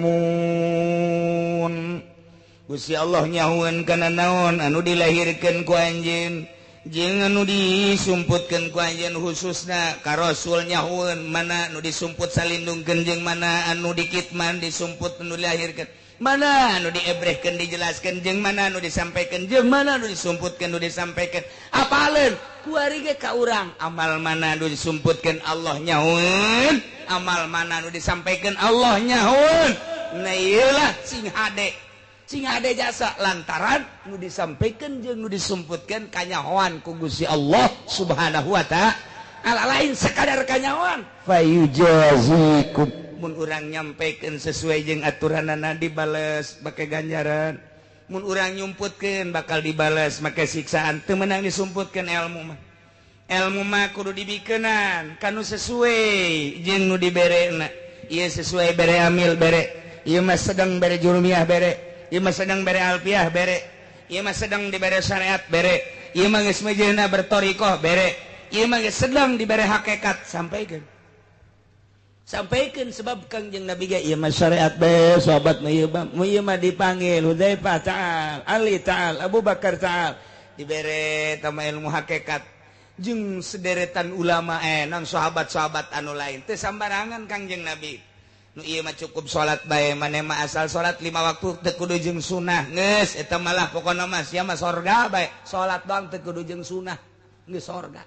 Gusti Allah nyahueun kana naon anu dilahirkeun ku anjeun jeung anu disumputkeun ku anjeun, khususna ka rasul nyahueun mana anu disumput salindungkeun jeung mana anu dikitman disumput anu dilahirkeun, mana anu diebrehkeun dijelaskeun jeung mana anu disampaikeun jeung mana anu disumputkeun nu disampaikeun. Apaleun kuari ge ka urang amal mana anu disumputkeun Allah nyahueun, amal mana anu disampaikeun Allah nyahueun. Nah ieulah sing hade, sing hade jasa lantaran nu disampaikan jeung nu disumputkeun kanyahoan ku Gusti Allah Subhanahu wa ta'ala. Lain sekadar kanyahoan fayujazikum, mun urang nyampaikan sesuai jeung aturanana dibales make ganjaran, mun urang nyumputkeun bakal dibales make siksaan. Teu meunang disumputkeun ilmu mah. Ilmu mah kudu dibikeunan kanu sesuai jeung nu diberena. Ieu sesuai bere amil bere, ieu mah sedang bere jurumiyah bere, ieu mah sedang bere alfiah bere, ieu mah sedang dibere syariat bere, ieu mah geus mejeuna bertorikoh bere, ieu mah geus sedang dibere hakikat sampaikeun. Sampaikan sebab Kangjeng Nabi ge ieu mah syariat bae sahabat mah ieu mah dipanggil Hudzaifah ta'al, Ali ta'al, Abu Bakar ta'al, dibere tama ilmu hakikat jeung sederetan ulama non sahabat-sahabat anu lain teu sambarangan Kangjeng Nabi. Nu ieu mah cukup salat bae, maneh mah asal salat 5 waktu teu kudu jeung sunah geus eta malah pokona mah sia mah sorga bae, salat doang teu kudu jeung sunah geus sorga.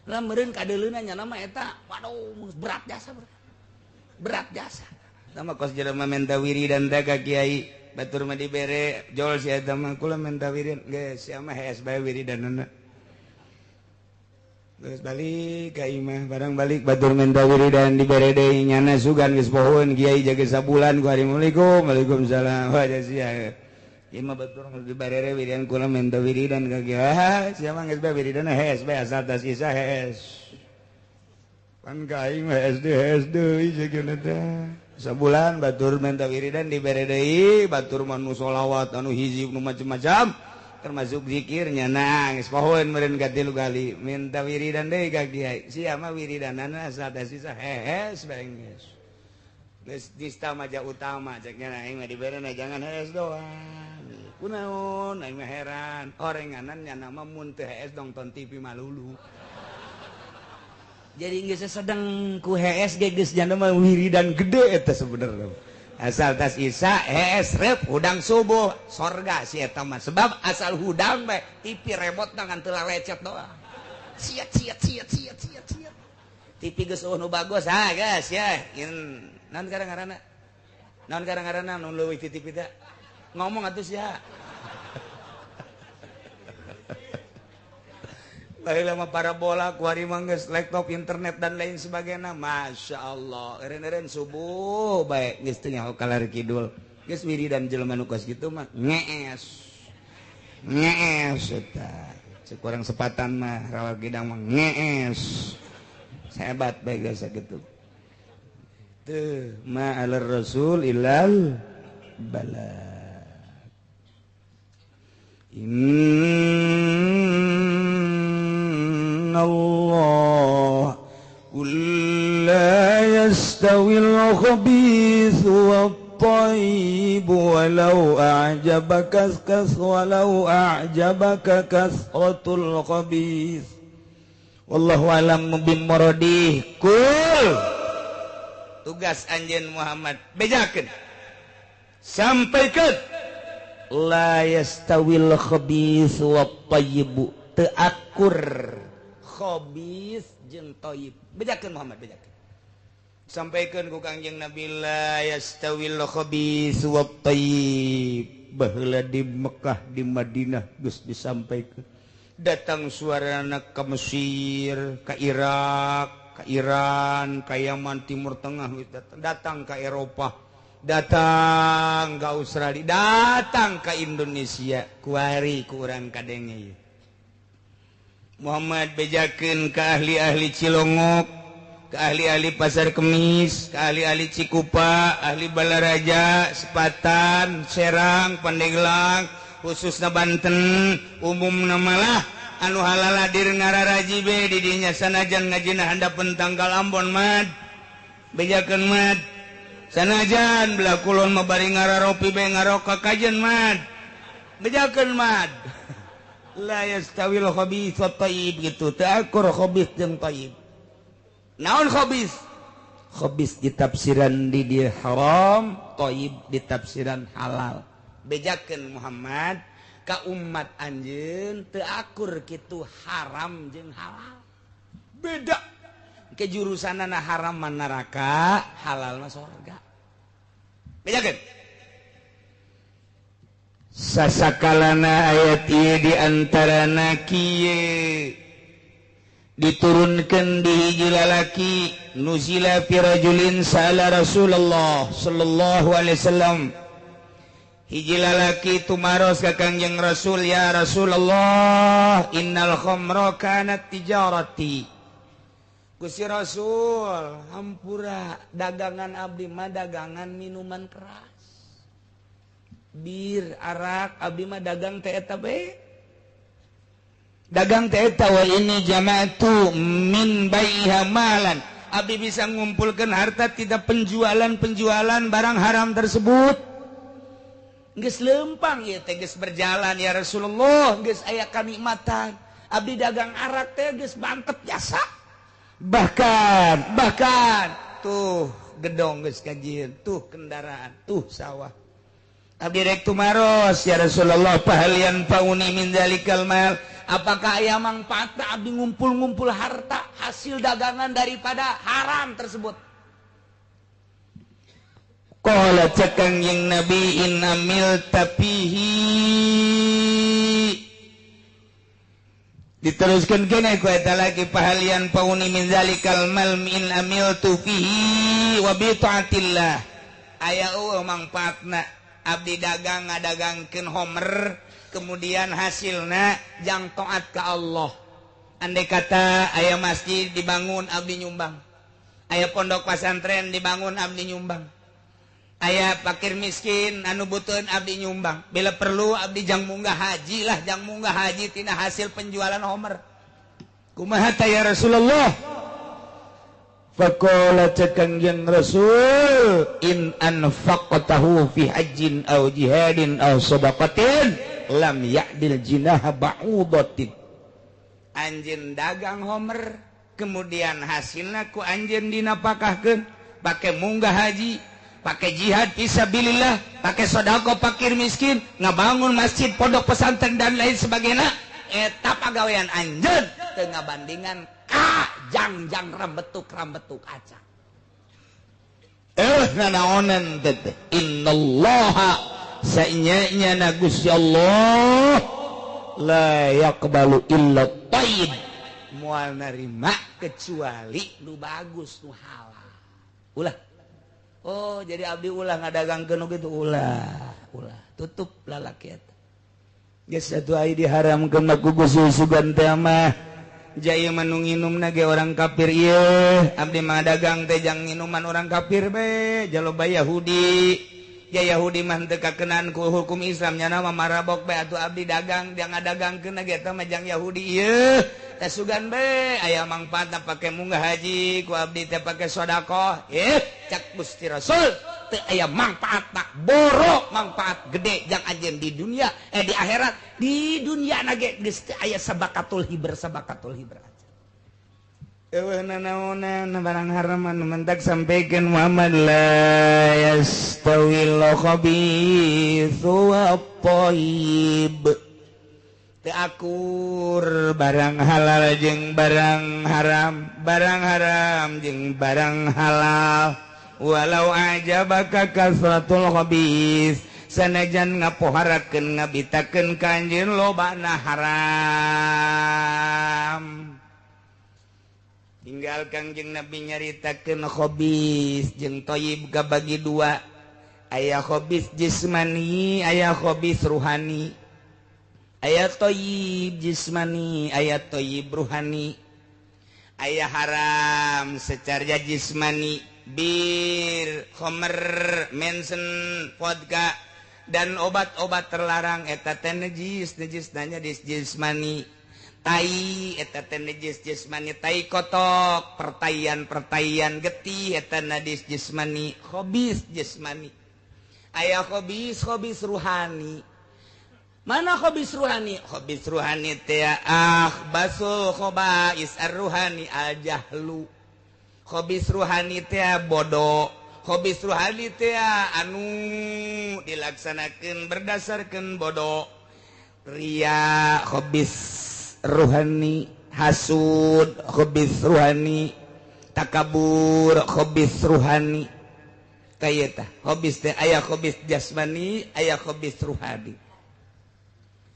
Lah meureun kadeuleuna nya mah eta waduh berat jasa berat jasa. Sama kos jelema menta wiridan teh ka kiai, batur mah dibere jol si eta mah kula menta wiridan geus sia mah hees bae wiridanna. Geus balik ka imah, barang balik batur menta wiridan dibere deui nyana sugan geus pohoeun kiai jaga sabulan ku Assalamualaikum waalaikumsalam. Wah sia. Ieu mah batur dibere wiridan kula menta wiridan ka kiai. Sia mah geus bae wiridanna hees bae asal tas isa hees. Pan ka aing mah SD deui sageuna teh. Sabulan batur menta wiridan dibere deui, batur mah nu sholawat anu hizib nu macam-macam termasuk zikirnya nangis pohoeun meureun ka tilu kali minta wiridan deui ka kiai. Sia mah wiridanana asal teh sisa hees bae geus. Geus dista maja utama cek nya aing mah diberena jangan hees doang. Kunaon aing mah heran, orenganan nya mah mun teu hees nonton TV malulu. Jadi geus sedang ku hees ge geus jana mah wiridan gede eta sebenarnya. Asal tas isa hees rep hudang subuh sorga si eta mah, sebab asal hudang bae TV remote ngan teu lecet doang. Siat siat siat siat siat siat. TV geus eueuh nu bagus ha geus ya. Naon karang-ngaranna? Naon karang-ngaranna nu leuwih ti TV teh? Ngomong atuh sia. Baheula mah parabola kuari mah geus laptop internet dan lain sebagainya. Masya Allah, eureun-eureun subuh bae geus teu nyaho kalar kidul. Geus wiridan jelema nu kos kitu mah ngees. Ngees eta. Cek urang sepatan mah rawa gidang mah ngees. Hebat bae geus sakitu. Teu ma alar rasul illal bala. Allah qul la yastawil khabith wat tayyib walau a'jabaka walau a'jabaka kasratul khabith wallahu alam bimuradih. Kul tugas anjeun Muhammad bejakeun sampaikeun la yastawil khabith wat tayyib, teu akur khabis jeung thayyib. Bejakeun Muhammad, bejakeun. Sampaikeun ku Kangjeng Nabi la yastawil khabis wat thayyib. Baheula di Mekah di Madinah geus disampaikeun. Datang suarana ka Mesir, ka Irak, ka Iran, ka Yaman, Timur Tengah geus datang, datang ka Eropa, datang ka Australia, datang ka Indonesia. Kuari ku urang kadenge ieu. Muhammad bejakeun ka ahli-ahli Cilongok, ke ahli-ahli Pasar Kemis, ke ahli-ahli Cikupa, ahli Balaraja, Sepatan, Serang, Pandeglang, khususna Banten, umumna malah anu halaladir ngararaji be di dinya sanajan ngajina handapeun tanggal Ambon mad. Bejakeun mad. Sanajan belah kulon mah bari ngararopi be ngaroka kajen mad. Bejakeun mad. La yastawil khabith wat thayyib gitu. Teu akur khabith jeung thayyib. Naon khabith? Khabith ditafsiran di dia haram, thayyib ditafsiran halal. Bejakeun Muhammad ka umat anjeun teu akur kitu haram jeung halal. Beda. Ke jurusanana haram mah neraka, halal mah sorga. Bejakeun. Sasakalana ayat ieu di antarana kieu diturunkan di hiji lalaki nuzila fi rajulin sa'ala Rasulullah sallallahu alaihi wasallam. Hiji lalaki tumaros ka Kangjeng Rasul, ya Rasulullah innal khamra kanat tijarati. Gusti Rasul hampura dagangan abdi mah dagangan minuman keras, bir, arak, abdi mah dagang teh eta bae. Dagang teh eta wa ini jama'tu min baiha malan. Abdi bisa ngumpulkan harta tidak penjualan-penjualan barang haram tersebut. Geus lempang ieu teh, geus berjalan ya Rasulullah, geus aya kanikmatan. Abdi dagang arak teh geus mantep jasa. Bahkan bahkan tuh gedong geus kajieun, tuh kendaraan, tuh sawah. Abdi rek tumaros ya Rasulullah, fahal yanfa'uni min dzalikal mal, apakah aya mangfaatna abdi ngumpul-ngumpul harta hasil dagangan daripada haram tersebut? Qala cek Kangjeng Nabi, in amilta fihi, diteruskan kene ku eta lagi, fahal yanfa'uni min dzalikal mal in amiltu fihi wa bi taatillah, aya eueuh mangfaatna abdi dagang ngadagangkeun homer kemudian hasilna jang taat ka Allah. Andai kata aya masjid dibangun abdi nyumbang, aya pondok pesantren dibangun abdi nyumbang, aya fakir miskin anu butuheun abdi nyumbang, bila perlu abdi jang munggah haji lah, jang munggah haji tina hasil penjualan homer. Kumaha ta ya Rasulullah? Faqala cek Kangjeng Rasul, in anfaqtahu fi hajjin aw jihadin aw sadaqatin lam ya'dil jinaha ba'udatin. Anjeun dagang homer kemudian hasilna ku anjeun dinapakahkeun pake munggah haji, pakai jihad fisabilillah, pakai sedekah fakir miskin, ngabangun masjid, pondok pesantren dan lain sebagainya, eta pagawean anjeun teu ngabandingan ka jang-jang rambetuk-rambetuk aca. Nanaonan teh innallaha sainya na Gusti Allah la yaqbalu illa thayyib, moal narima kecuali nu bagus nu halal. Ulah. Oh, jadi abdi ulah ngadagangkeun nu kitu, ulah, ulah. Tutup lalaki eta. Geus atuh ai diharamkeun mah ku Gusti sugan teh mah. Jaya mah nu nginumna ge orang kafir ieu, abdi mah dagang teh jang nginuman orang kafir be, jaloba Yahudi. Ya Yahudi mah teu kakenaan ku hukum Islam nya mah marabok be atuh abdi dagang, jang ngadagangkeun ge eta mah jang Yahudi ieu. Teh sugan be aya mangfaatna pake munggah haji ku abdi teh pake sedekah. Cak Gusti Rasul teu aya mangfaatna, borok mangfaat gede jang anjeun di dunia di akhirat, di dunia na ge geus teu aya sabakatul hibr, sabakatul hibr. Eueuh nanaonan barang haram anu mentak sampaikan Muhammad la yastawil khabithu wat-thayyib. Teu akur barang halal jeung barang haram, barang haram jeung barang halal. Walau ajabaka kasratul khabis, sanajan ngapoharakeun ngabitakeun ka anjeun lobana haram. Tinggal Kangjeng Nabi nyaritakeun khabis jeung thayyib kabagi dua. Aya khabis jismani, aya khabis ruhani. Aya thayyib jismani, aya thayyib ruhani. Aya haram secara jismani, bir, khamr, mensen, vodka dan obat-obat terlarang eta teh najis, najis nanya di jismani. Tai eta teh najis jismani, tai kotok, pertaian-pertaian getih eta najis jismani, khabis jismani. Aya khabis, khabis ruhani. Mana khabis ruhani? Khabis ruhani teh akhbasul khabais ar-ruhani al-jahlu. Khabis ruhani teh bodoh. Khabis ruhani teh anu dilaksanakeun berdasarkeun bodoh. Ria khabis ruhani, hasud khabis ruhani, takabur khabis ruhani. Kaya tah khabis teh aya khabis jasmani, aya khabis ruhani.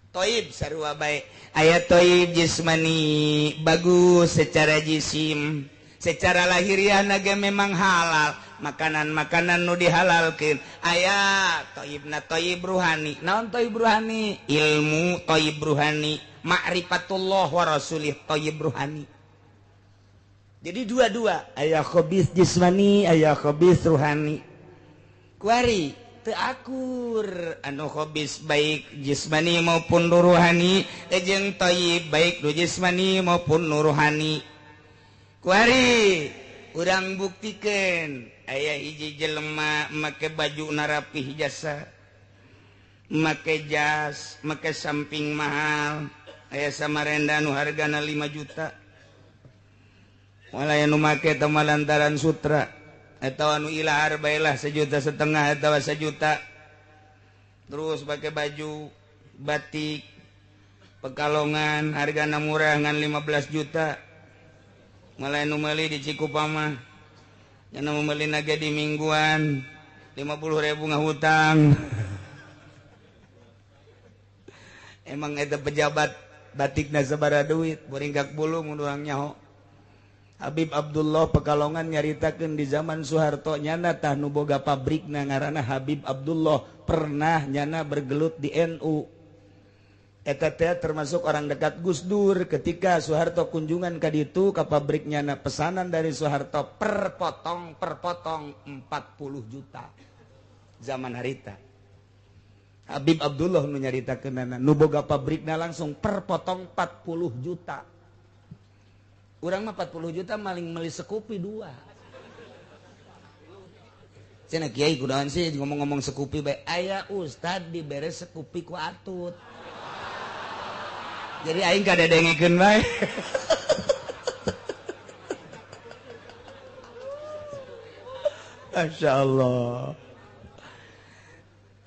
Toib sarua bae, aya toib jismani bagus secara jisim, secara lahiriah ge memang halal, makanan-makanan nu dihalalkeun. Aya toibna toib ruhani. Naon toib ruhani? Ilmu toib ruhani, ma'rifatullah wa rasulih toib ruhani. Jadi dua-dua, aya khabis jismani, aya khabis ruhani. Kuari teu akur anu khabis baik jismani maupun ruhani, jeung thayyib baik nu jismani maupun ruhani. Kuari Urang buktikeun aya hiji jelema make baju narapih jasa, make jas, make samping mahal, aya Samarenda nu hargana 5 juta. Malah nu make teh lantaran sutra atau anu ilahar bae lah 1,5 juta atau 1 juta. Terus pakai baju batik Pekalongan hargana murah ngan 15 juta. Malah nu meuli di Cikupa mah nya nu meuli ge di mingguan 50.000 ngahutang. Emang eta pejabat batikna sabaraha duit, boringgak bulu mun urang nyaho. Habib Abdullah Pekalongan nyaritakeun di zaman Soeharto nyana tah nu boga pabrikna ngaranna Habib Abdullah, pernah nyana bergelut di NU. Eta teh termasuk orang dekat Gus Dur. Ketika Soeharto kunjungan ka ditu ka pabrik nyana, pesanan dari Soeharto per potong per potong 40 juta zaman harita. Habib Abdullah nu nyaritakeunana nu boga pabrikna langsung per potong 40 juta. Urang mah 40 juta maling meuli Scoopy dua. Cenah kiai kunaon sih ngomong-ngomong Scoopy bae, aya ustad dibere Scoopy ku Atut. Jadi aing kadedengekeun bae. Masya Allah.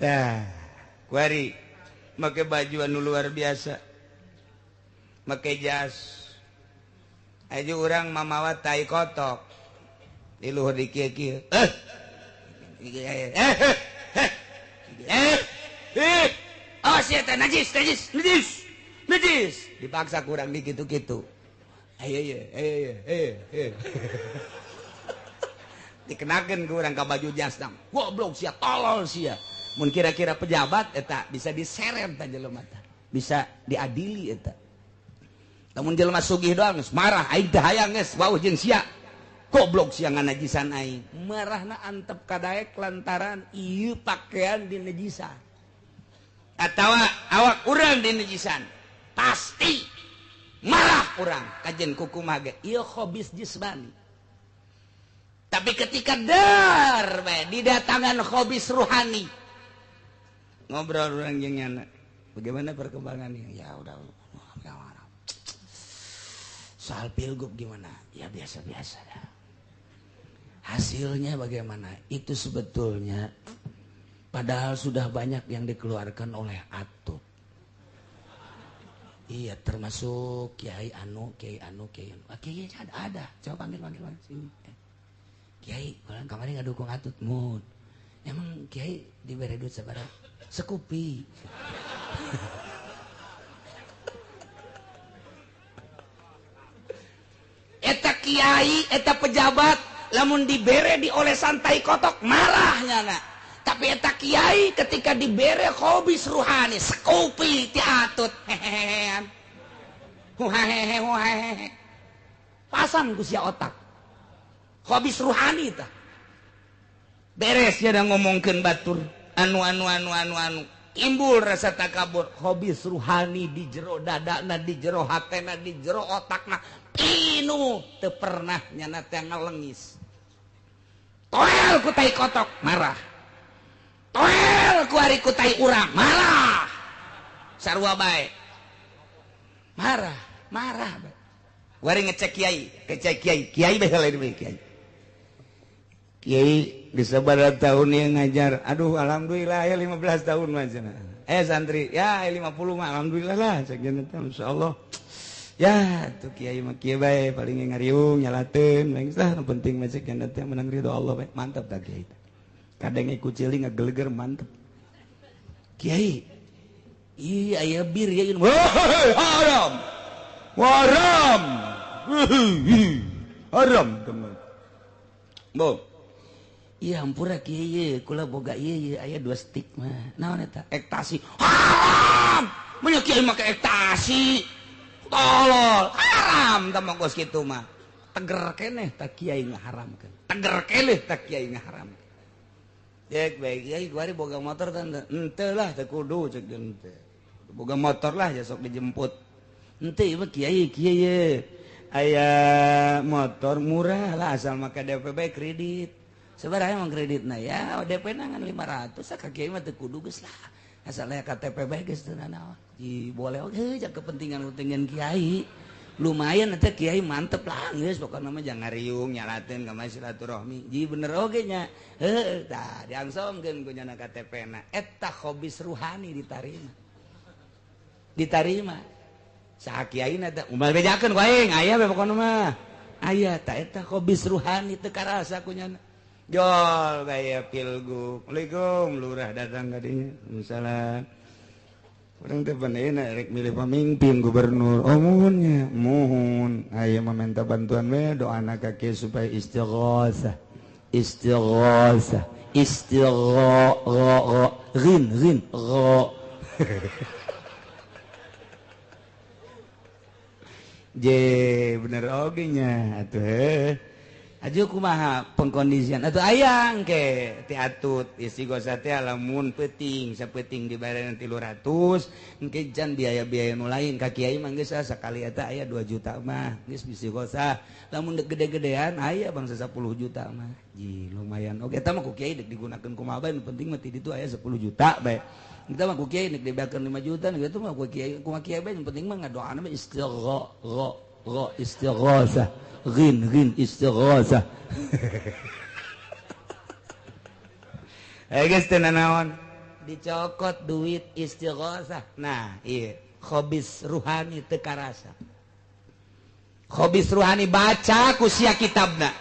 Tah, kuari make baju anu luar biasa. Make jas. Aja urang mamawa tai kotok. Di luhur di kieu-kieu. Eh. Eh. Eh. Eh. Eh. Oh, sia teh najis, najis, najis. Najis. Dipaksa kurang di kitu-kitu. Ayo ye, ayo ye, ayo, ayo. Dikenakeun ku urang ka baju jas dang. Goblok sia, tolol sia. Mun kira-kira pejabat eta bisa diseret ta jelema teh. Bisa diadili eta. Lamun jelema sugih doang geus marah, aing teh hayang geus wauh jeung sia. Goblok sia nganajisan aing. Marahna antep kadaek lantaran ieu pakaian dinajisan. Atawa awak urang dinajisan. Pasti marah urang kajen kukumaha ge. Ieu khobis jismani. Tapi ketika dar bae didatangan khobis ruhani. Ngobrol urang jeung nyana. Bagaimana perkembangannya? Ya udah. Soal pilgub gimana? Ya biasa-biasa dah. Hasilnya bagaimana? Itu sebetulnya padahal sudah banyak yang dikeluarkan oleh Atut. Iya, termasuk Kiai Anu, Kiai Anu, Kiai Anu. Ah, Kiai ada. Coba panggil, panggil, panggil sini. Kiai, kalau kemarin nggak dukung Atut, mun. Emang Kiai diberi duit sabaraha? Scoopy. Eta kiai, eta pejabat, lamun dibere diolesan tai kotok marahnya nak. Tapi eta kiai ketika dibere khobis ruhani, Scoopy ti Atut, hehehean. Huhahehe huhahehe. Pasang ku sia otak. Khobis ruhani tah. Beres ya da ngomongkeun batur, anu anu anu anu anu. Timbul rasa takabur, khobis ruhani di jero dadana, di jero hatena, di jero otakna. Pinu teu pernah nyana teh ngalengis. Toel ku tai kotok marah. Toel ku ari ku tai urang marah. Sarua bae. Marah, marah bae. Wari ngecek kiai, ngecek kiai, kiai bae lain bae kiai. Kiai geus sabaraha tahun ieu ngajar. Aduh alhamdulillah ya 15 tahun mah cenah. Santri ya 50 mah alhamdulillah lah cek cenah teh insyaallah. Ya tuh kiai mah kieu bae paling ngariung nyalateun geus lah nu penting mah cek cenah teh menang ridho Allah bae. Mantap tah kiai teh. Kadang ikut ciling ngageleger mantep. Kiai iya aya bir ya haram. Haram. Haram teman. Bo. Iya hampura kiai kula boga ieu aya 2 stik mah. Naon eta? Ektasi. Haram. Mun kiai make ektasi. Tolol, haram tah mah geus kitu mah. Teger keneh tah kiai ngaharamkeun. Teger keneh tah kiai ngaharamkeun. Cek bae kiai kuari boga motor teh henteu lah teu kudu cek teh. Boga motor lah ya sok dijemput. Henteu ieu mah kiai kieu ye. Aya motor murah lah asal make DP bae kredit. Sabaraha emang kreditna ya DP na ngan 500 ka kiai mah teu kudu geus lah. Asal aya KTP bae geus teu nanaon. Ji boleh oge ja kepentingan-kepentingan kiai. Lumayan eta kiai mantep lah geus pokona mah jangan riung nyalateun ka silaturahmi. Ji bener oge nya. Heuh tah diangsomkeun ku nyana KTP na. Eta khobis ruhani ditarima. Ditarima. Saha kiai na teh umal bejakeun ku aing aya we pokona mah. Aya ta eta khobis ruhani teu karasa ku nyana. Jol gaya pilgub. Assalamualaikum lurah datang ka dinya. Waalaikumsalam. Urang teh paneuna rek milih pamimpin gubernur. Oh muhunnya, muhun. Aya meminta bantuan we doana ka kieu supaya istighosah. Istighosah, istigho ghin ghin gho. Je bener oge nya atuh heuh. Aju kumaha pengkondisian atuh ayang ke ti atut istighosah teh lamun peuting sapeuting dibayaran 300 engke jan biaya-biaya nu lain ka kiai mah geus sakali eta aya 2 juta mah geus istighosah lamun dek gede-gedean aya bangsa 10 juta mah ji lumayan oge eta mah ku kiai dek digunakeun kumaha bae nu penting mah ti ditu aya 10 juta bae eta mah ku kiai dek dibayakeun 5 juta kitu mah ku kiai kumaha kiai bae nu penting mah ngadoana mah istigho istighosah ghin ghin istighosah. Geus teu nanaon dicokot duit istighosah. Nah ieu khobis ruhani teu karasa. Khobis ruhani baca ku sia kitabna.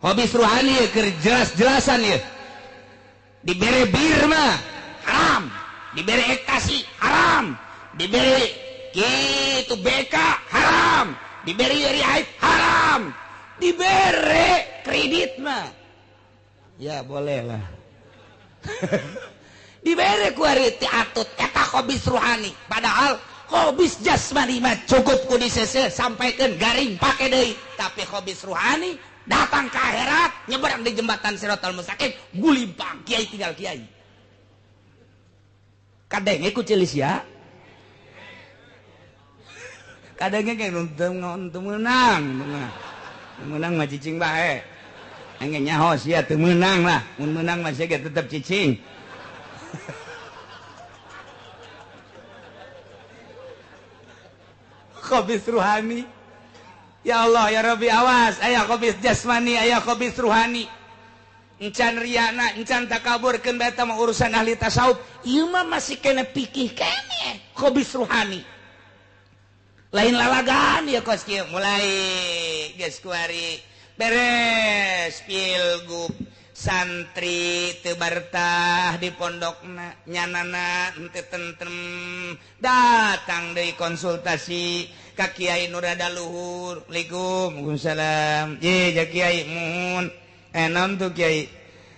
Khobis ruhani keur jelas-jelasan ieu. Dibere bir mah haram, dibere ekstasi haram, dibere gitu BK haram, diberi dari aib haram, diberi kredit mah ya boleh lah. Diberi kuari ti atut eta khobis ruhani, padahal khobis jasmani mah cukup ku disese sampaikeun garing pake deui, tapi khobis ruhani datang ke akhirat nyebrang di jembatan Siratal Mustaqim gulimpang kiai tinggal kiai. Kadenge ku celis ya. Kadangnya kayak nonton menang, menang mah cicing bae. Engge nyaho sia teu meunang lah, mun meunang mah sia tetep cicing. Khobis ruhani. Ya Allah ya Rabbi awas, aya khobis jasmani, aya khobis ruhani. Encan riana, encan takabur keun bae eta mah urusan ahli tasawuf. Ieu mah masih kena pikih keneh khobis ruhani. Lain lalagan ya kos kieu mulai geus kuari beres pilgub santri teu bartah di pondokna nyanana henteu tentrem datang deui konsultasi ka kiai nu rada luhur. Assalamualaikum. Waalaikumsalam. Ye ja kiai muhun naon tuh kiai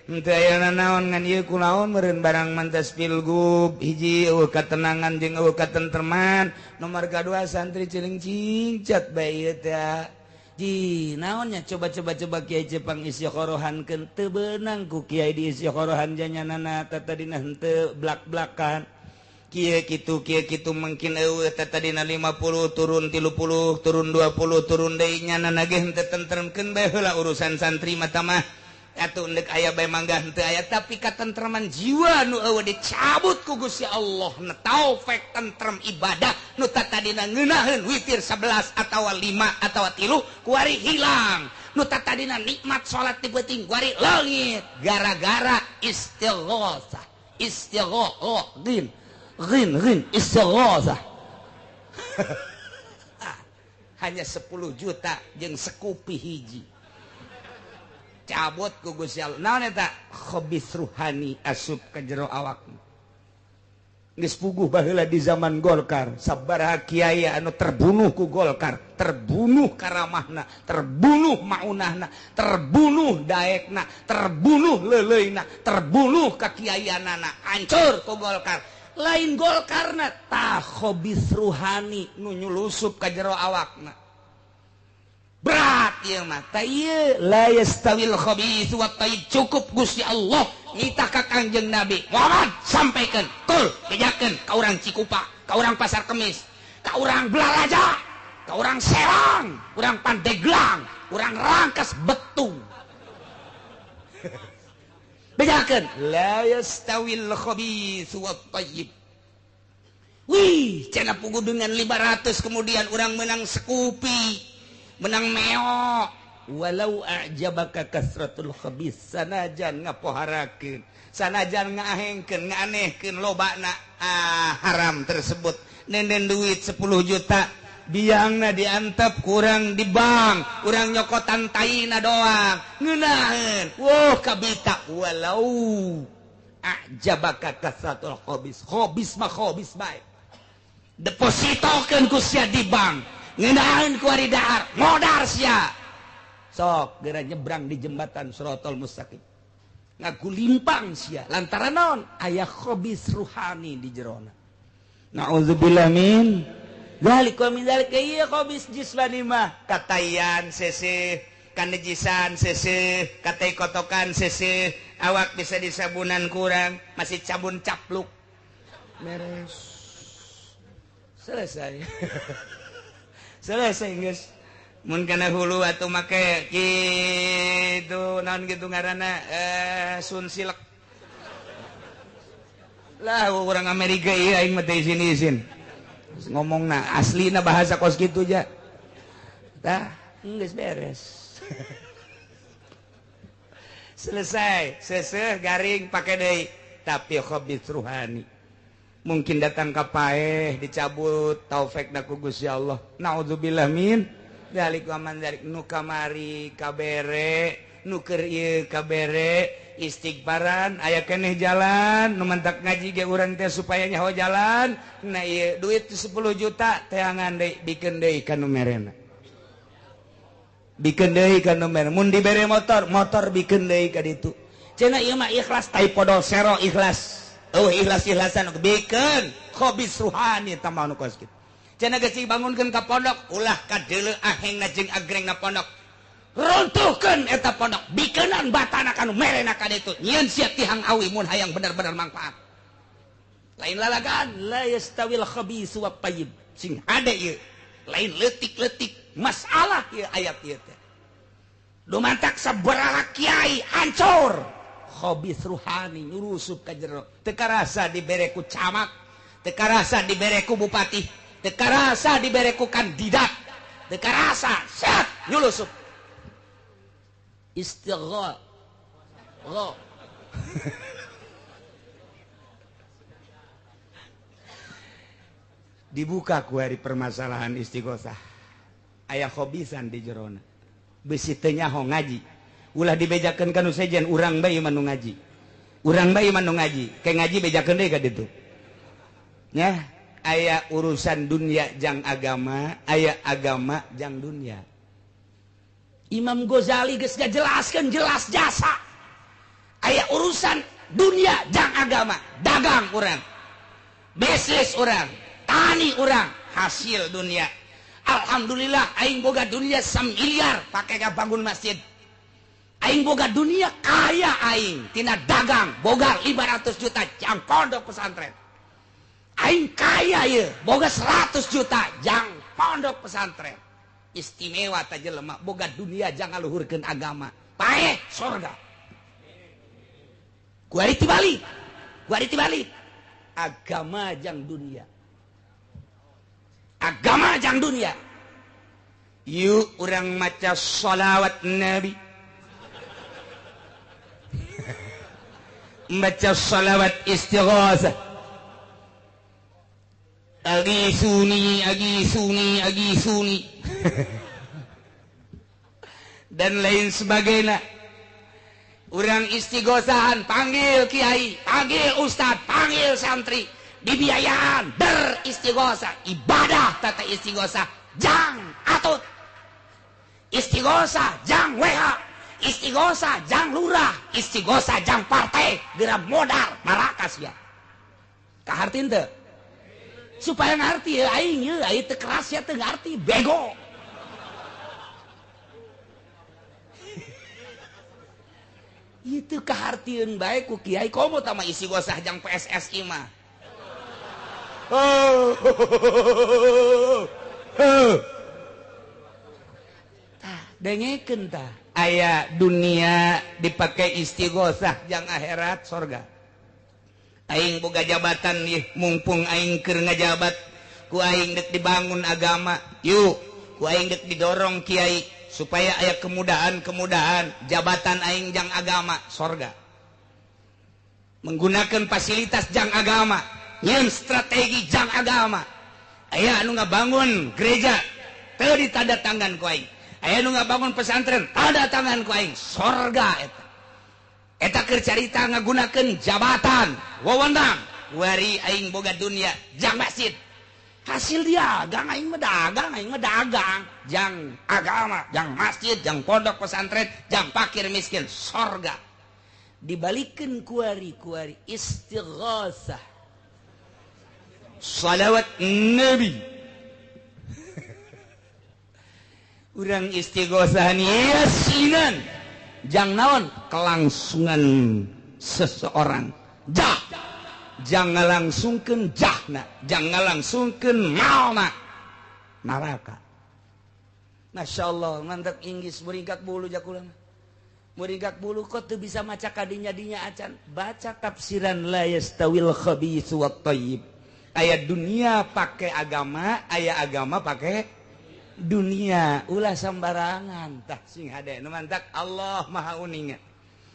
henteu aya nanaon ngan ieu kunaon meureun barang mantas pilgub hiji eueuh katenangan jeung eueuh katentreman nomor kadua santri ciling cingcat bae ieu teh ji naonnya coba-coba coba kiai Jepang istikhorohankeun teu beunang ku kiai di istikhorohan janyanana tatadina henteu blak-blakan kieu kitu mungkin eueuh tatadina 50 turun 30 turun 20 turun deui nyanana ge henteu tentremkeun bae heula urusan santri mah mah atuh ndek aya bae mangga henteu aya tapi katentreman jiwa nu eueuh dicabut ku Gusti Allah na taufik tentrem ibadah nu tatadina ngeunaheun witir 11 atawa 5 atawa 3 kuari hilang nu tatadina nikmat salat ti peuting kuari leungit gara-gara istighosah istigho ghin ghin ghin istighosah. Hanya 10 juta jeung sekupi hiji cabut ku Gusti Allah. Naon eta khobis ruhani asup ka jero awak. Geus puguh baheula di zaman Golkar, sabaraha kiai anu terbunuh ku Golkar, terbunuh karamahna, terbunuh maunahna, terbunuh daekna, terbunuh leuleuna, terbunuh kakiaianana, hancur ku Golkar. Lain Golkarna tah khobis ruhani nu nyulusup ka jero awakna. Berat ieu mah tah ieu la yastawil khabits wat thayyib cukup Gusti Allah nitah ka Kangjeng Nabi Muhammad sampaikan kul bejakeun ka urang Cikupa ka urang Pasar Kemis ka urang Belaraja Ka urang Serang, urang Pandeglang, urang Rangkas Betung. Bejakeun la yastawil khabits wat thayyib. Wih, cenah pugu dengan 500 kemudian urang menang Scoopy, menang Meo. Walau a'jabaka kasratul khabis, sanajan ngapoharakeun, sanajan ngaahengkeun, ngaanehkeun lobana haram tersebut. Nenden duit 10 juta biangna diantep kurang di bank, urang nyokotan taina doang ngeunaheun. Wah, kabita walau a'jabaka kasratul khabis. Khabis mah khabis bae. Depositokeun ku sia di bank, ngeunaheun ku ari dahar, modar sia. Sok geura nyebrang di jembatan Siratal Mustaqim. Ngagulimpang sia lantaran naon? Aya khabis ruhani di jerona. Nauzubillah min dzalik wa min dzalika ieu khabis jismani mah katayan seseh, kanejisan seseh, katai kotokan seseh, awak bisa disabunan kurang, masih cabun capluk. Beres. Selesai. Selesai geus. Mun kana hulu atuh make kitu naon kitu ngaranna sunsilek. Lah urang Amerika ieu aing mah teu izin-izin. Ngomongna aslina bahasa kos kitu ja. Tah, geus beres. Selesai, seseh garing pake deui, tapi khabits ruhani. Mungkin datang ka paeh dicabut taufik da ku Gusti Allah. Naudzubillah min dzalik wa man dzalik. Nu kamari kabere, nu keur ieu kabere, istighfaran aya keneh jalan, nu mantak ngaji ge urang teh supaya nyaho jalan. Nah ieu duit 10 juta teangan deui, bikeun deui ka nu merena. Bikeun deui ka nu merena. Mun dibere motor, motor bikeun deui ka ditu. Cenah ieu mah ikhlas tai podol sero ikhlas. Eueuh ikhlas-ikhlasan bikeun khabis ruhani tambah nu kos kitu. Cenah geus dibangunkeun ka pondok, ulah kadeuleu ahengna jeung agrengna pondok. Runtuhkeun eta pondok, bikeunan batana ka nu merena ka ditu. Nyieun sia tihang awi mun hayang bener-bener mangfaat. Lain lalagaan la yastawil khabis wat thayyib. Sing hade ieu. Lain leutik-leutik masalah ieu ayat ieu teh. Dumantak sabaraha kiai hancur. Khabis ruhani nyurusup ka jero. Teu karasa dibere ku camat, teu karasa dibere ku bupati, teu karasa dibere ku kandidat, teu karasa set nyulusup. Istigha. Dibuka ku hari permasalahan istighosah. Aya khobisan di jerona. Besi teu nyaho ngaji. Ulah dibejakeun ka nu sejen, urang bae mah nu ngaji. Urang bae mah nu ngaji. Ke ngaji bejakeun deui ka ditu. Nya, aya urusan dunia jang agama, aya agama jang dunia. Imam Ghazali geus ngajelaskeun jelas jasa. Aya urusan dunia jang agama, dagang urang, bisnis urang, tani urang, hasil dunia. Alhamdulillah aing boga dunia 1 miliar pake bangun masjid. Aing boga dunia kaya aing tina dagang boga 500 juta jang pondok pesantren. Aing kaya ieu boga 100 juta jang pondok pesantren. Istimewa ta jelema boga dunia jang ngaluhurkeun agama. Paeh sorga. Kuari tibalik. Kuari tibalik. Agama jang dunia. Agama jang dunia. Yuk urang maca sholawat Nabi. Baca sholawat istighosah. Agisuni, agisuni, agisuni. Dan lain sebagainya. Urang istighosahan, panggil kiai, panggil ustad, panggil santri, dibiayaan beristighosah, ibadah tata istighosah, jang atut. Istighosah jang WH, istighosah jang lurah, istighosah jang partai, geura modal marakas ya. Kaharti teu? Supaya ngarti ya aing ieu, aing teu keras ya teu ngarti, bego. Itu kahartieun bae ku kiai komo tah mah istighosah jang PSSI mah. Oh. Dengekeun tah aya dunia dipakai istighosah jang akhirat sorga. Aing boga jabatan ieu mumpung aing keur ngajabat ku aing deuk dibangun agama yuk, ku aing deuk didorong kiai supaya aya kemudahan-kemudahan jabatan aing jang agama sorga. Menggunakan fasilitas jang agama, nyeun strategi jang agama. Aya anu ngabangun gereja teu ditanda tangan ku aing. Aya nu ngabangun pesantren tanda tangan ku aing sorga eta. Eta keur carita ngagunakeun jabatan wewenang wari aing boga dunia jang masjid. Hasil dagang aing mah dagang, aing mah dagang jang agama, jang masjid, jang pondok pesantren, jang fakir miskin sorga. Dibalikeun kuari-kuari istighosah. Salawat Nabi. Urang istighosahan yasinan jang naon kelangsungan seseorang jah jangan langsungkeun jahna jangan langsungkeun malna neraka. Masya Allah mantap Inggris muringkak bulu jakulang muringkak bulu kok teu bisa maca kadinya dinya acan baca tafsiran la yastawil khabitsu wat thayyib. Aya dunia pakai agama, aya agama pakai dunia, ulah sembarangan tah sing hade nu mantak Allah maha uninga.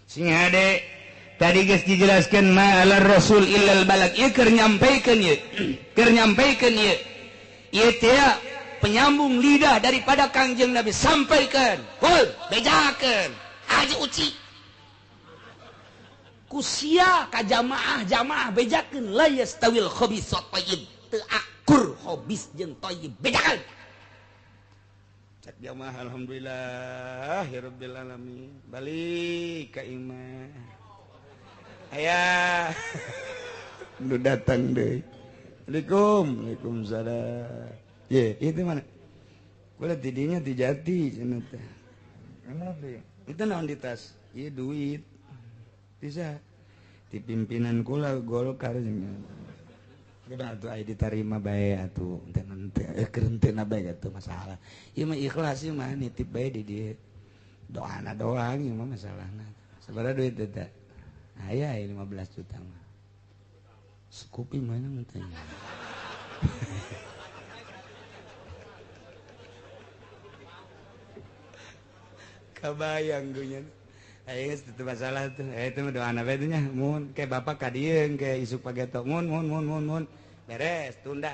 Sing hade tadi geus dijelaskeun ma alar rasul illal balag ieu keur nyampaikeun ieu keur nyampaikeun ieu ieu teh penyambung lidah daripada Kangjeng Nabi sampaikan hul bejakeun haji uci kusia ka jamaah jamaah bejakeun la yastawil khabis wat thayyib teu akur khabis jeung thayyib bejakeun. Cek jamaah alhamdulillah ya rabbil alamin balik ka imah aya nu datang deui. Assalamualaikum. Waalaikumsalam. Ye, itu mana? Kula tidinya di jati cenah teh. Itu naon di tas? Ieu duit. Bisa di pimpinan kula Golkar cenah. Udah atuh aya ditarima bae atuh teu keur henteu bae atuh masalah. Ieu mah ikhlas ieu mah nitip bae di dieu. Doana doang ieu mah masalahna. Sabaraha duit eta? Aya 15 juta mah. Sekupi mana teh. Kabayang gue nya. Ayo itu masalah tuh. Itu mah doana bae nya. Mun ke bapak ka dieu ke isuk pageto mun mun mun mun mun. Beres tunda.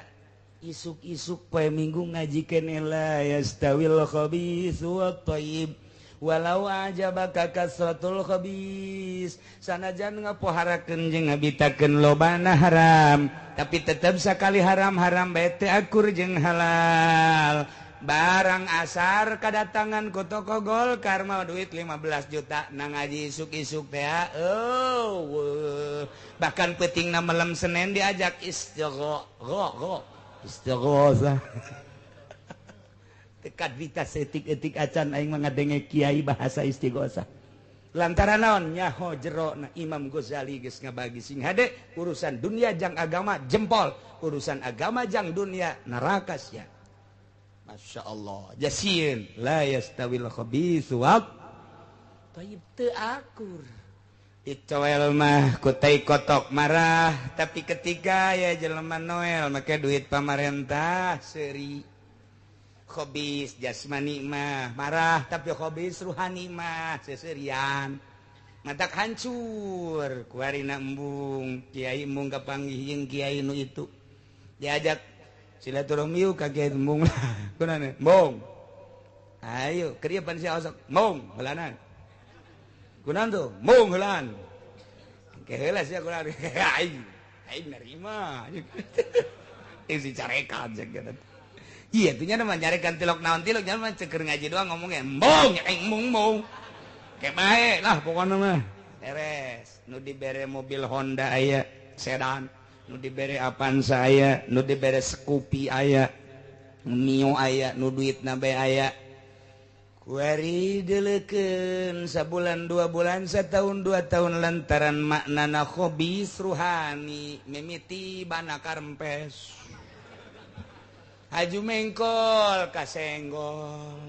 Isuk-isuk poe Minggu ngaji keneh la yastawil khabitsu wat thayyib. Walau ajabaka kasratul khabis. Sanajan ngapoharakeun jeung ngabitakeun lobana haram, tapi tetep sakali haram-haram bae teu akur jeung halal. Barang asar kedatangan ku toko Golkar mau duit 15 juta nang ngaji isuk-isuk teh. Oh, bahkan peutingna malam Senin diajak istighosa. Istighosa. Tekat vita setik-etik acan aing mah ngadenge kiai bahasa istighosa. Lantaran naon nyaho jero na Imam Ghazali geus ngabagi sing hade urusan dunia jang agama jempol, urusan agama jang dunia neraka sia. Masya Allah jasieun la yastawil khabitsu wat thayyib teu akur. Dicoel mah ku tai kotok marah, tapi ketika ya jelema Noel make duit pamarentah seuri. Khobis jasmani mah marah, tapi khobis ruhani mah seserian. Matak hancur kuarina embung kiai embung kapanggih jeung kiai nu itu. Diajak silaturahmi yuk ka kiai embung lah. Kunaon? Embung. Ayo, keur ieu pan sia osok. Embung heulanan. Kunaon tuh? Embung heulaan. Ke heula sia kunaon? Aing. Aing narima. Isi carekan jeung kitu. Iya, tuh nya mah nyarekan tilok naon tilok nya mah ceker ngaji doang ngomongnya embung, aing embung embung. Kayak bae lah pokokna mah. Beres, nu dibere mobil Honda aya, sedan, nu dibere Avanza aya, nu dibere Scoopy aya, Mio aya, nu duitna bae aya. Kuari deleukeun sabulan 2 bulan setahun 2 tahun lantaran maknana khobis ruhani mimiti bana karempes. Haju mengkol kasenggol,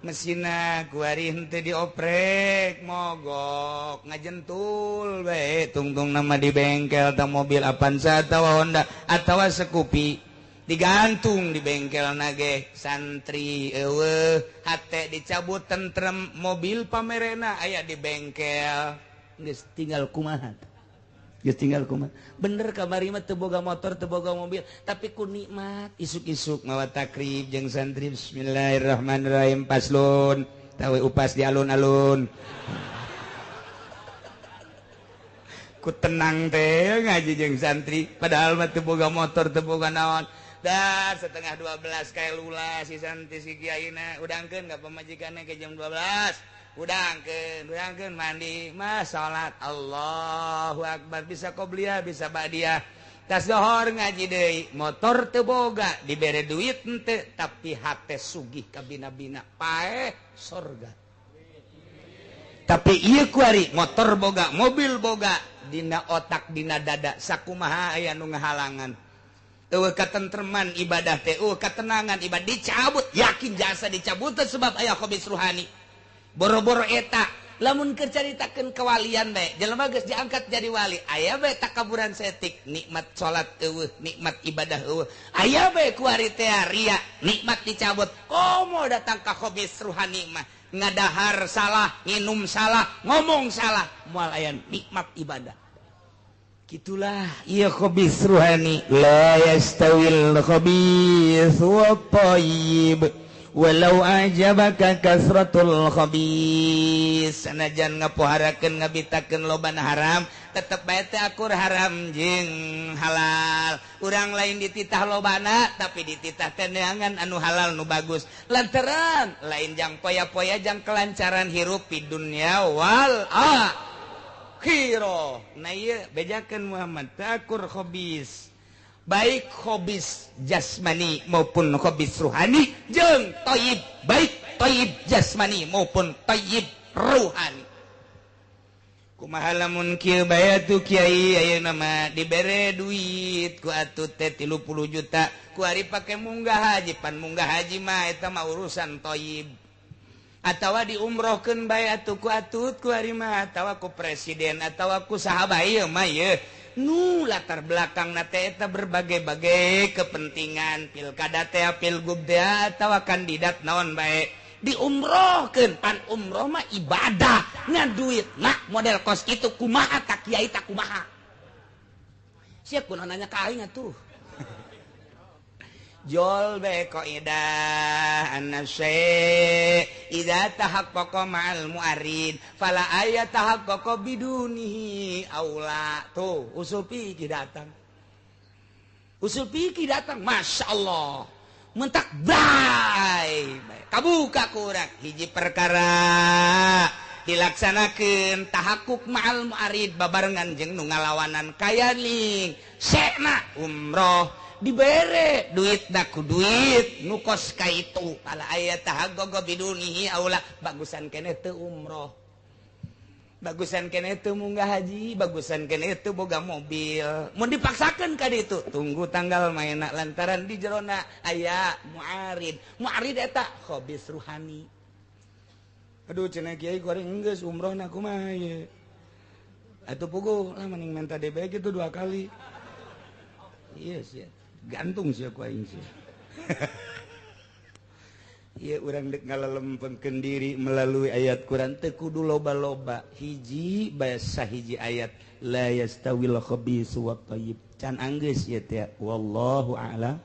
Mesina kuari henteu dioprek mogok ngajentul bae tungtung nama di bengkel ta mobil Avanza atawa Honda atawa Scoopy digantung di bengkel nage santri eueuh hate dicabut tentrem mobil pamerena aya di bengkel geus tinggal kumaha. Geus tinggal kumaha. Bener kamari mah teu boga motor teu boga mobil tapi ku nikmat isuk-isuk mawa takrib jeung santri bismillahirrahmanirrahim paslon tawe upas di alun-alun. Ku tenang teh ngaji jeung santri padahal mah teu boga motor teu boga naon. Dah 11:30 kae lula si santri si kiaina udangkeun ka pamajikanna ke jam 12. Udangkeun mandi mah salat Allahu akbar bisa qobliyah bisa ba'diyah tas dohor ngaji deui motor teu boga dibere duit henteu tapi hate sugih kabina-bina paeh sorga. Tapi ieu kuari motor boga mobil boga dina otak dina dada sakumaha aya nu ngahalangan eueuh katentreman ibadah teh eueuh katenangan ibadah dicabut yakin jasa dicabut sebab aya khabis ruhani. Boro-boro eta lamun keur caritakeun kewalian bae jelema geus diangkat jadi wali aya bae takaburan setik nikmat salat eueuh nikmat ibadah eueuh aya bae kuari teh ria nikmat dicabut komo datang ka khabis ruhani mah ngadahar salah nginum salah ngomong salah moal aya nikmat ibadah. Gitulah ieu khabis ruhani la yastawil khabis wa thayyib walau ajabaka kasratul khabis sanajan ngapoharakeun ngabitakeun lobana haram tetep bae teh akur haram jeung halal. Urang lain dititah lobana tapi dititah teh neangan anu halal nu bagus lantaran lain jang poya-poya jang kelancaran hirup di dunya wal akhirah. Nah ieu bejakeun Muhammad teh akur khabis baik khobis jasmani maupun khobis ruhani jeung thayyib baik thayyib jasmani maupun thayyib ruhani. Kumaha lamun kieu bae atuh kiai ayeuna mah dibere duit ku atuh teh 30 juta ku ari pake munggah haji pan munggah haji mah eta mah urusan thayyib. Atawa diumrohkeun bae atuh ku atut ku ari mah atawa ku presiden atawa ku sahabat ieu mah ieu nu latar belakang na teh eta berbagai-bagai kepentingan pilkada teh pilgub teh atawa kandidat naon bae diumrohkeun pan umroh mah ibadah ngan duit nah model kos kitu kumaha tak kiai tak kumaha sia kunaon nanya ka aing atuh jol bae qaidah an-nafsi idza tahaqqaqa ma'al mu'arid fala ayat tahaqqaqa bidunihi aula. Tuh usul fikih datang, usul fikih datang masya Allah mentak bae kabuka kurang hiji perkara dilaksanakeun tahakkuk ma'al mu'arid babarengan jeung nu ngalawanan kayaning sekna umroh dibere duit daku duit nu kos ka itu pala aya tahagogo bidunihi aula bagusan keneh teu umroh bagusan keneh teu munggah haji bagusan keneh teu boga mobil mun dipaksakeun ka ditu tunggu tanggal maena lantaran di jerona aya muarid muarid eta khabis ruhani. Aduh cenah kiai goreng geus umrohna kumaha ieu atuh puguh lah mending menta DB gitu 2 kali. Iya sih gantung sih aku aing sih. Ieu urang deuk ngalalempengkeun diri melalui ayat Quran teu kudu loba-loba hiji bae sahiji ayat la yastawil khabisu wat thayyib can anggeus ieu teh wallahu a'lam.